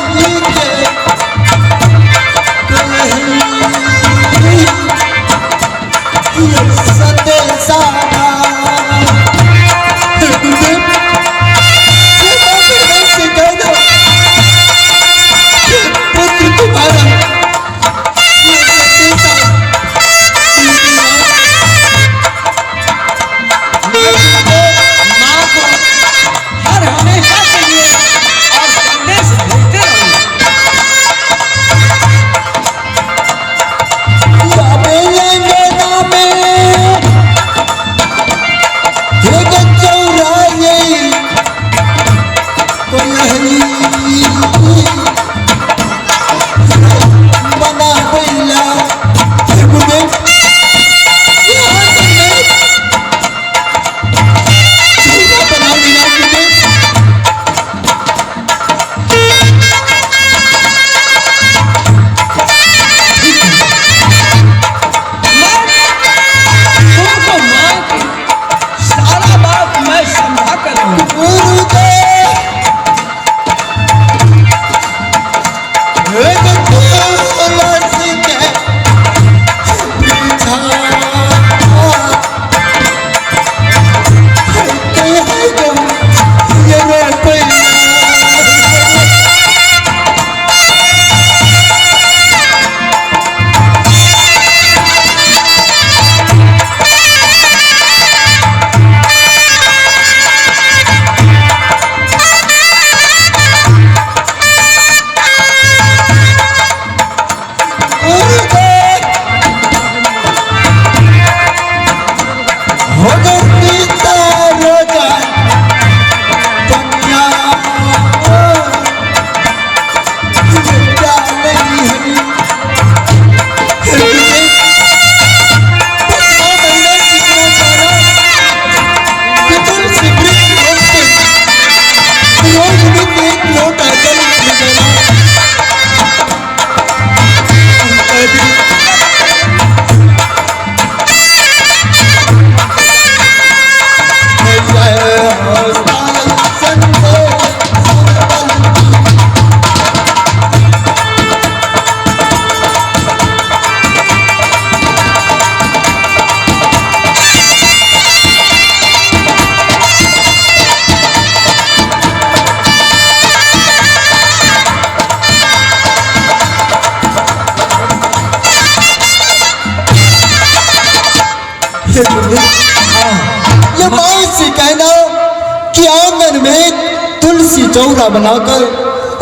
A: आंगन में एक तुलसी चौरा बनाकर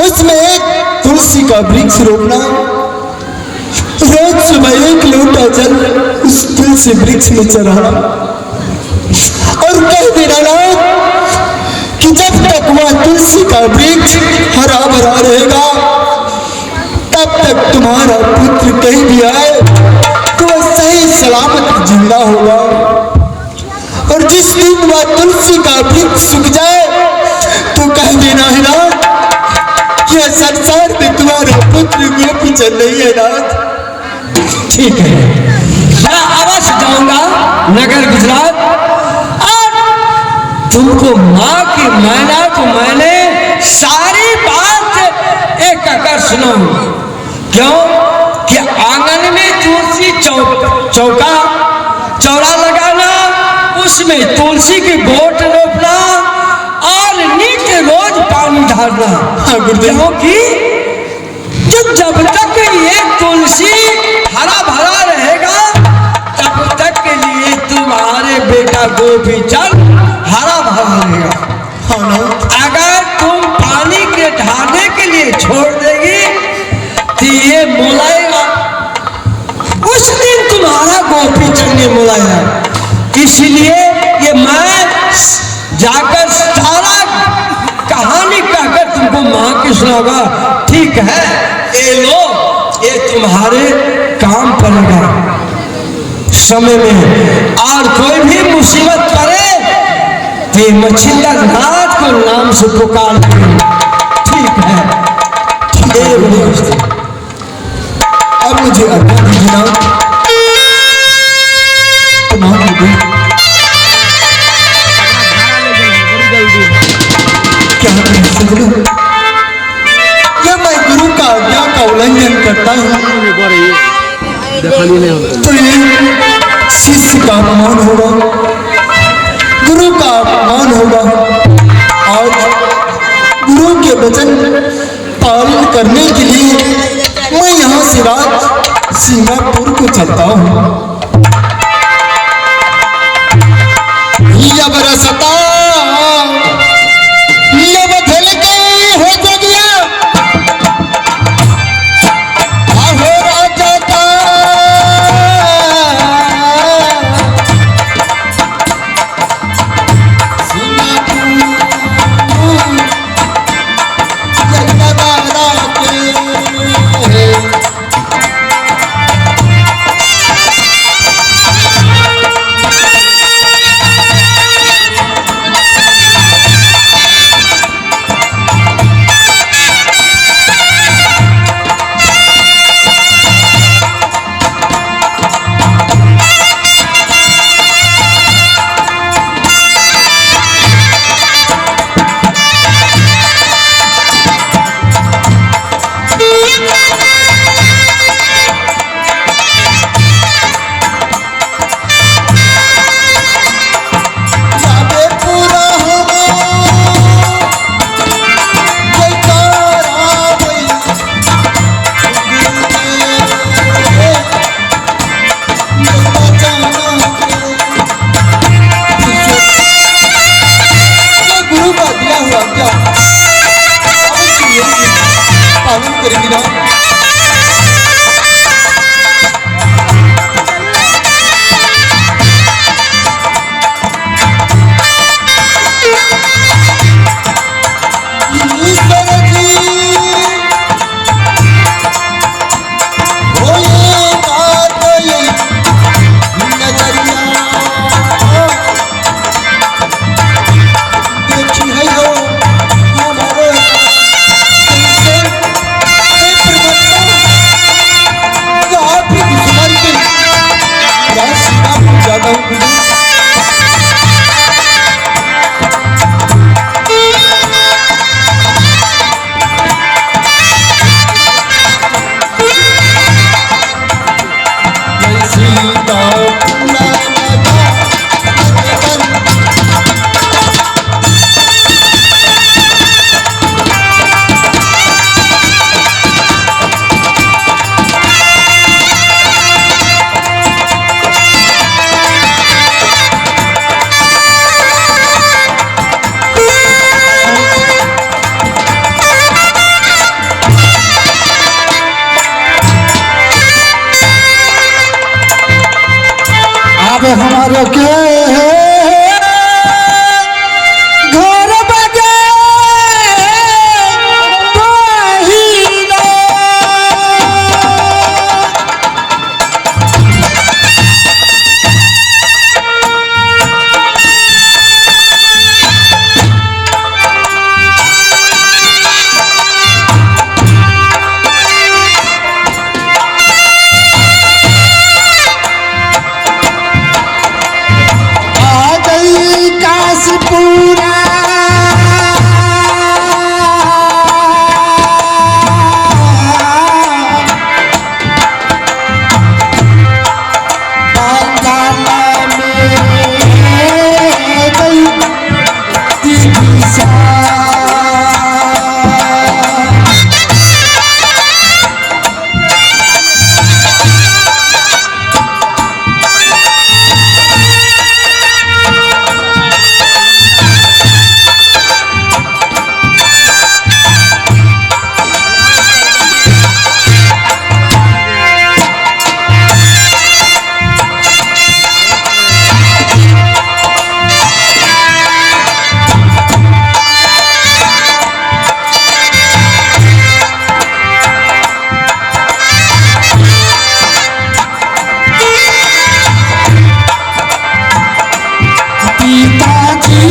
A: उसमें एक तुलसी का वृक्ष रोपना, रोज सुबह एक लोटा जल उस तुलसी वृक्ष में चढ़ाना और कह देना नाथ कि जब तक वह तुलसी का वृक्ष हरा भरा रहेगा तब तक तुम्हारा पुत्र कहीं भी आए तो वह सही सलामत जिंदा होगा, और जिस दिन वह तुलसी का वृक्ष सूख जाए तो कह देना है नाथ कि यह संसार में तुम्हारा पुत्र गोपीचंद नहीं है नाथ।
B: ठीक है, मैं अवश्य जाऊंगा नगर गुजरात और तुमको माँ की मैना को मैंने सारी बात एक कर सुनाऊंगा। क्यों कि आंगन में तुलसी चौका चौरा लगाना, उसमें तुलसी की गोट रोपना और नित्य रोज पानी डालना।
A: हाँ गुरुदेव।
B: क्योंकि जब जब तक ये तुलसी हरा भरा रहेगा तब तक के लिए तुम्हारे बेटा गोपीचंद हरा भरा रहेगा।
A: हाँ नाथ।
B: अगर तुम पानी के ढालने के लिए छोड़ देगी तो ये मुलाएगा, उस दिन तुम्हारा गोपीचंद ने मुलाया। इसलिए ये मैं जाकर सारा कहानी कहकर तुमको माँ की सुनाऊंगा। ठीक है, ये लो, ये तुम्हारे काम पड़ेगा समय में, और कोई भी मुसीबत पड़े तो ये मच्छिंदर नाथ को नाम से पुकार। ठीक है, ठीक।
A: अब मुझे आज्ञा दीजिए नाथ। प्रणाम गुरुदेव। क्या करें सज्जनों, जब मैं गुरु का आज्ञा का उल्लंघन करता हूँ तो ये शिष्य का अपमान होगा, गुरु का अपमान होगा। आज गुरु के वचन पालन करने के लिए मैं यहाँ से राज सिंगापुर को चलता हूँ। रसता के हो जोगिया आहो राजा का गुरु का दिया हुआ क्या अवश्य पालन करेंगे ना। ईश्वर जी होए बात ये नजरिया देखी है हो हमारे कैसे हे प्रभु। अब हमारो के घर बगे बहिना। आ गई काशीपुरा बंगाल में गई दिशा। पिताजी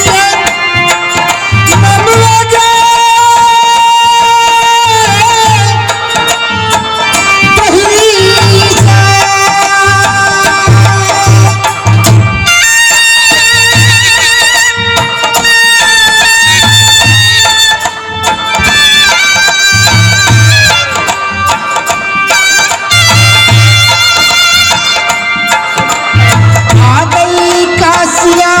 A: के नमवा गे बहिसा। आ गई कासिया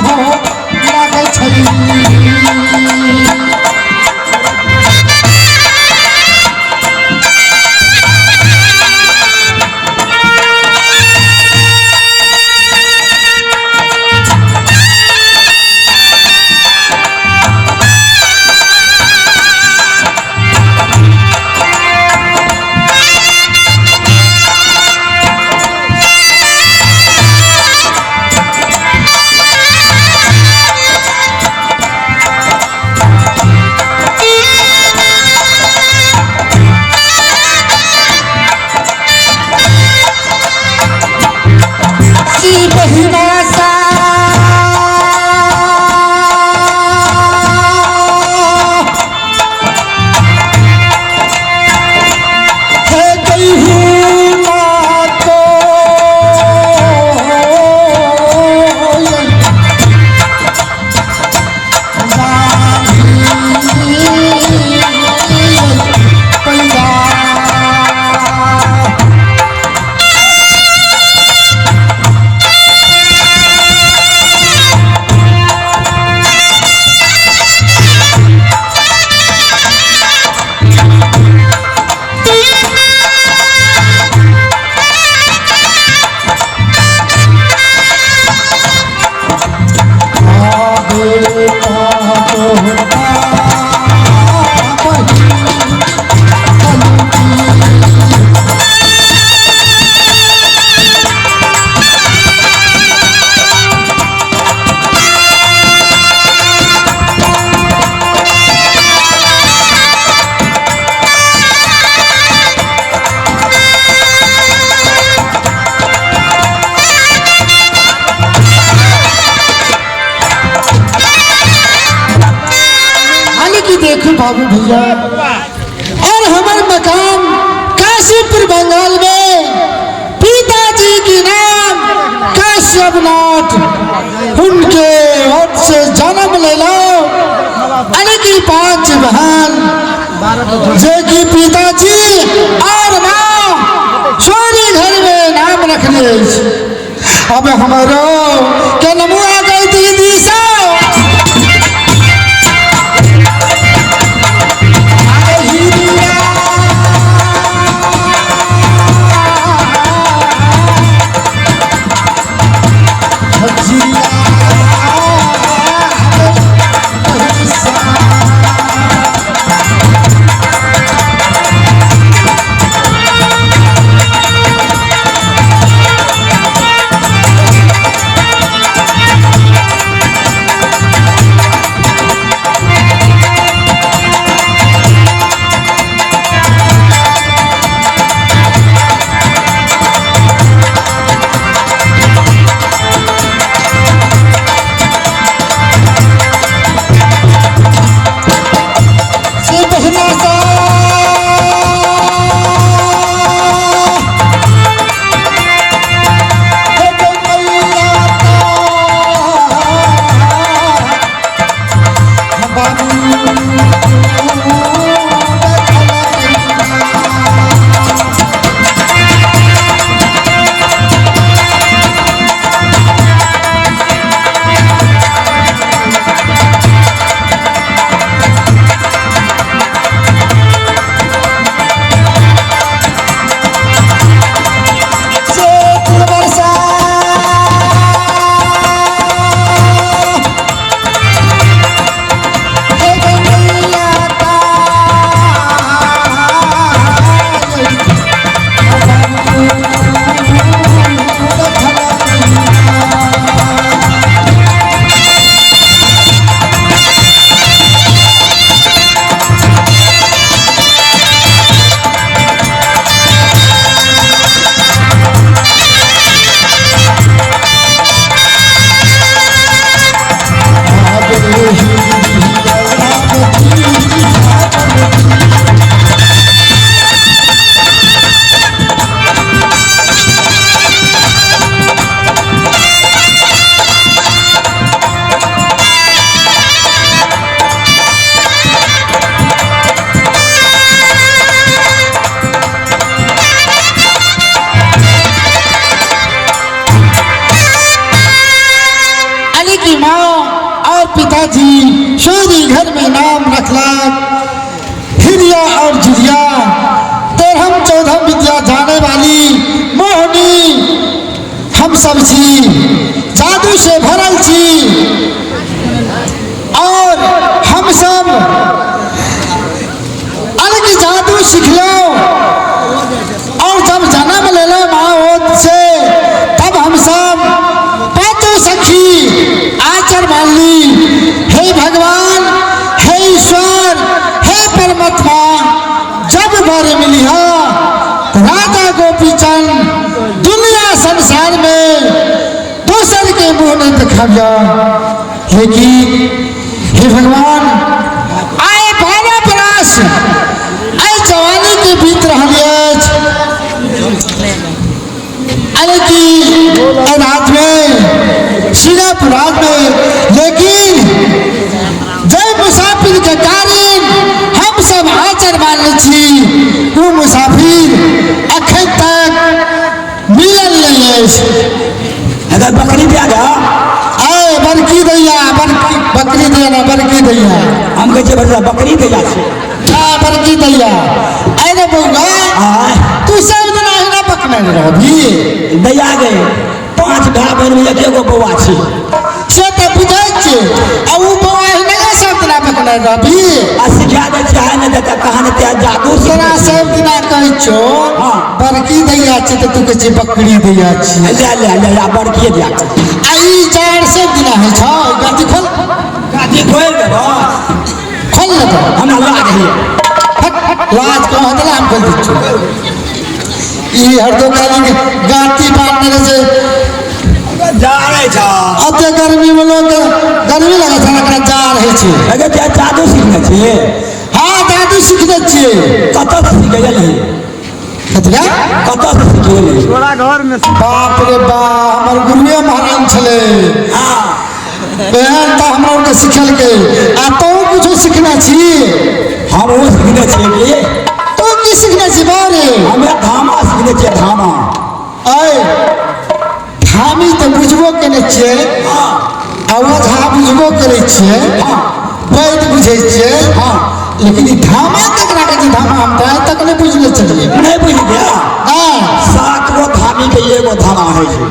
A: हो लागै छै। सी बहिना सा है गई ना तो पैदा। हालांकि देखो बाबू भैया, और हमार मकान काशीपुर बंगाल में, पिताजी के नाम काश्यप नाथ, उनके ओर से जन्म ले लो। अनेकी पांच बहन, जे की पिताजी और माँ सोरी घर में नाम रखने। अब हमारो के नमुआ गई दीदी सा और जुड़िया, तेरहम चौदहम विद्या जाने वाली मोहनी हम सब छी, जादू से भरल छी और हम सब अलग जादू सिखलहुँ और जब जन्म लेलहुँ माँ से तब हम सब पाँचों सखी आचर मानली, हे भगवान, हे ईश्वर, हे परमात्मा, जब वर मिली हो राधा गोपीचंद दुनिया संसार में दोसर के मुंह नहीं दिखाबिया। लेकिन हे भगवान, आए 12 बरस आए जवानी के बीत रहल अछि, अरे कि रात में सिंगापुर रात में, लेकिन जय मुसाफिर के कारण हम सब आचर मानले छी, ओ मुसाफिर अखन तक मिलल नहीं अछि।
D: अगर बकरी दिया गा
A: आए बड़की दैया, बड़की बकरी दैया ना, बड़की दैया।
D: हम कहै छियै बड़का बकरी दैया छै।
A: हाँ, बड़की दैया। अरे बौआ,
D: आय
A: तू सब दिन अहिना पकने रहबी।
D: दैया गे, 5 भाय बहिन में एके गो बौआ छै।
A: से तऽ बुझै छियै, आ उ बौआ अहिना सब दिना पकने रहबी।
D: आ सिखा दै छै, आइ नहि देतै कहाँ नहि ते जादू
A: तोरा सब दिना कहै छौ
D: हाँ।
A: बड़की दैया छै तऽ तू कहै छी बकरी दैया छी।
D: ले ले ले, आ बड़की दैया छै।
A: आ ई जाड़ सब दिना होइ छौ, गाछी खोल।
D: गाछी खोलि देबौ।
A: खोल लेतौ।
D: हमरा लाज होइए।
A: हट, लाज कहाँ देला, हम खोलि दै छियौ। ई हरदो खाली गाँती बांधने रहै छै।
D: जाड़े छौ।
A: अते गर्मी में लोग गर्मी लगै छै, एकरा जाड़ होइ छै।
D: अगे ते जादू सीखने छियै?
A: हाँ, जादू सीखने छियै।
D: कतऽ से सीख गेलही?
A: कतरा?
D: कतऽ से सीख गेलही?
E: तोरा घर में।
A: बाप रे बाप, हमर गुरुए महाराज छलै।
D: हाँ।
A: एहन तऽ हमरा आरके सिखेलकै। आ तों कुछो सिखने छी?
D: हम ओ सिखने छियै की?
A: तू की सिखने छी बारे?
D: हमे धामा सिखने छियै, धामा।
A: ऐ धामी तऽ बुझबो केने छियै, आ ओझा बुझबो करै छियै, वैद बुझै छियै, लेकिन ई धामा केकरा कहै छै? धामा हम तऽ आइ तक नहि बुझने छलियै।
D: नहि बुझि गया?
A: हाँ।
D: 7 गो धामी के एगो धामा होइ छै।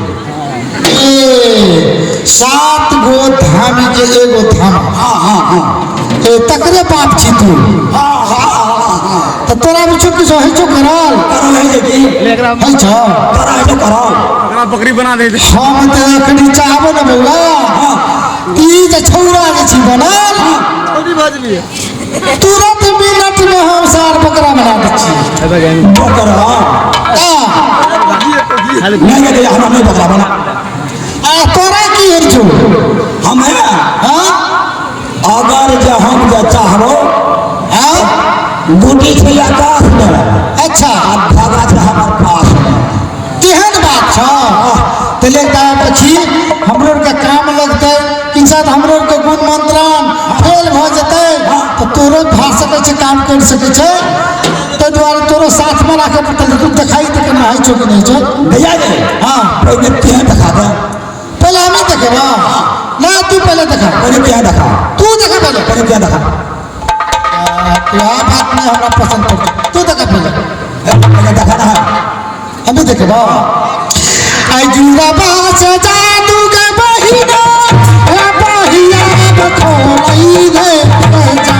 A: ए, 7 गो धामी के एगो धामा।
D: हाँ, हाँ, हाँ।
A: ए, तकरे बाप छी तू।
D: हाँ, हाँ, हाँ, हाँ।
A: तऽ तोरा भी किछो होइ छौ करल?
D: करल होइ छै की?
A: होइ छौ?
D: तोरा होइ छौ करल?
E: एकरा बकरी बना दे।
A: हम तऽ एखनी चाहबो ने बौआ, ई जे छौड़ा जे छी बनल, तुरंत मिनट में हम सार बकरा बना दै छियै।
D: बकरा?
A: हाँ।
D: नहि गेलै, हमरा नहि बकरा बना।
A: आ तोरा की होइ छौ?
D: हम है?
A: हाँ?
D: अगर जे हम जे चाहबो,
A: हाँ?
D: गुटी छै आकाश में।
A: अच्छा।
D: आ धागा छै हमर पास में।
A: तेहन बात छौ? तऽ ले तऽ पक्षी हमरो आरके काम लगतै, कि शायद हमरो आरके गुण मंत्रण फेल भऽ जेतै तऽ तोरो भए सकै छै, काम करि सकै छै, ताहि दुआरे तोरो साथमे राखऽ पड़तै। तू देखाइ तऽ केना होइ छौ कि नहि छौ?
D: भैया गे।
A: हाँ।
D: पहिले तें देखा दे।
A: पहिले हमे देखेबो ना, तू पहिले देखा।
D: पहिले तें देखा।
A: तू देखा पहिले।
D: पहिले तें देखा।
A: यह बात नहीं हमरा पसंद पड़तौ, तू देखा पहिले।
D: पहिले देखा ना।
A: हमे देखेबो। आई जुड़ा बास जादू के बहिना, ए बहिया बखोई रे जा।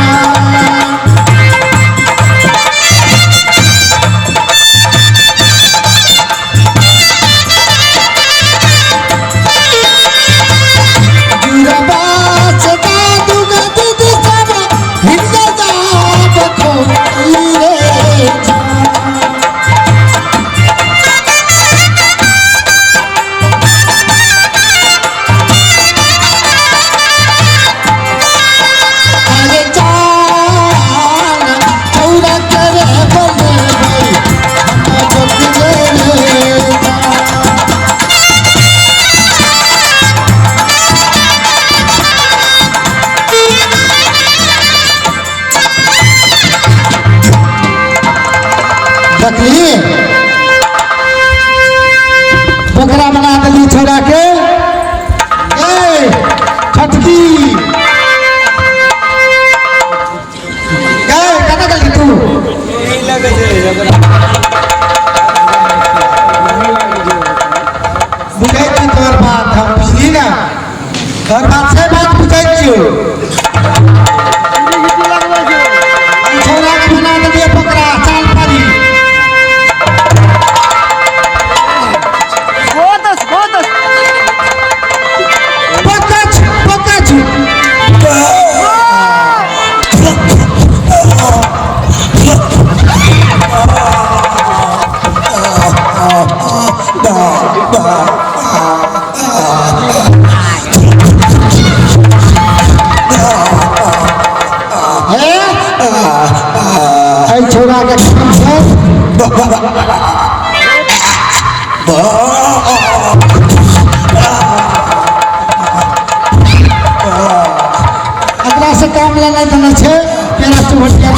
A: जुड़ा बास जादू के दीदी सब हिंदा जा बखोई रे जा। अरे जान चौरा करे बने भाई, हम जग रे जान। देखली बकरा बना देली छोड़ा के। ए छटकी ए कतऽ गेली तू? चुभबाके काम छै। एकरा से काम लेनाइ देने छै, पेड़ा चुभटिया।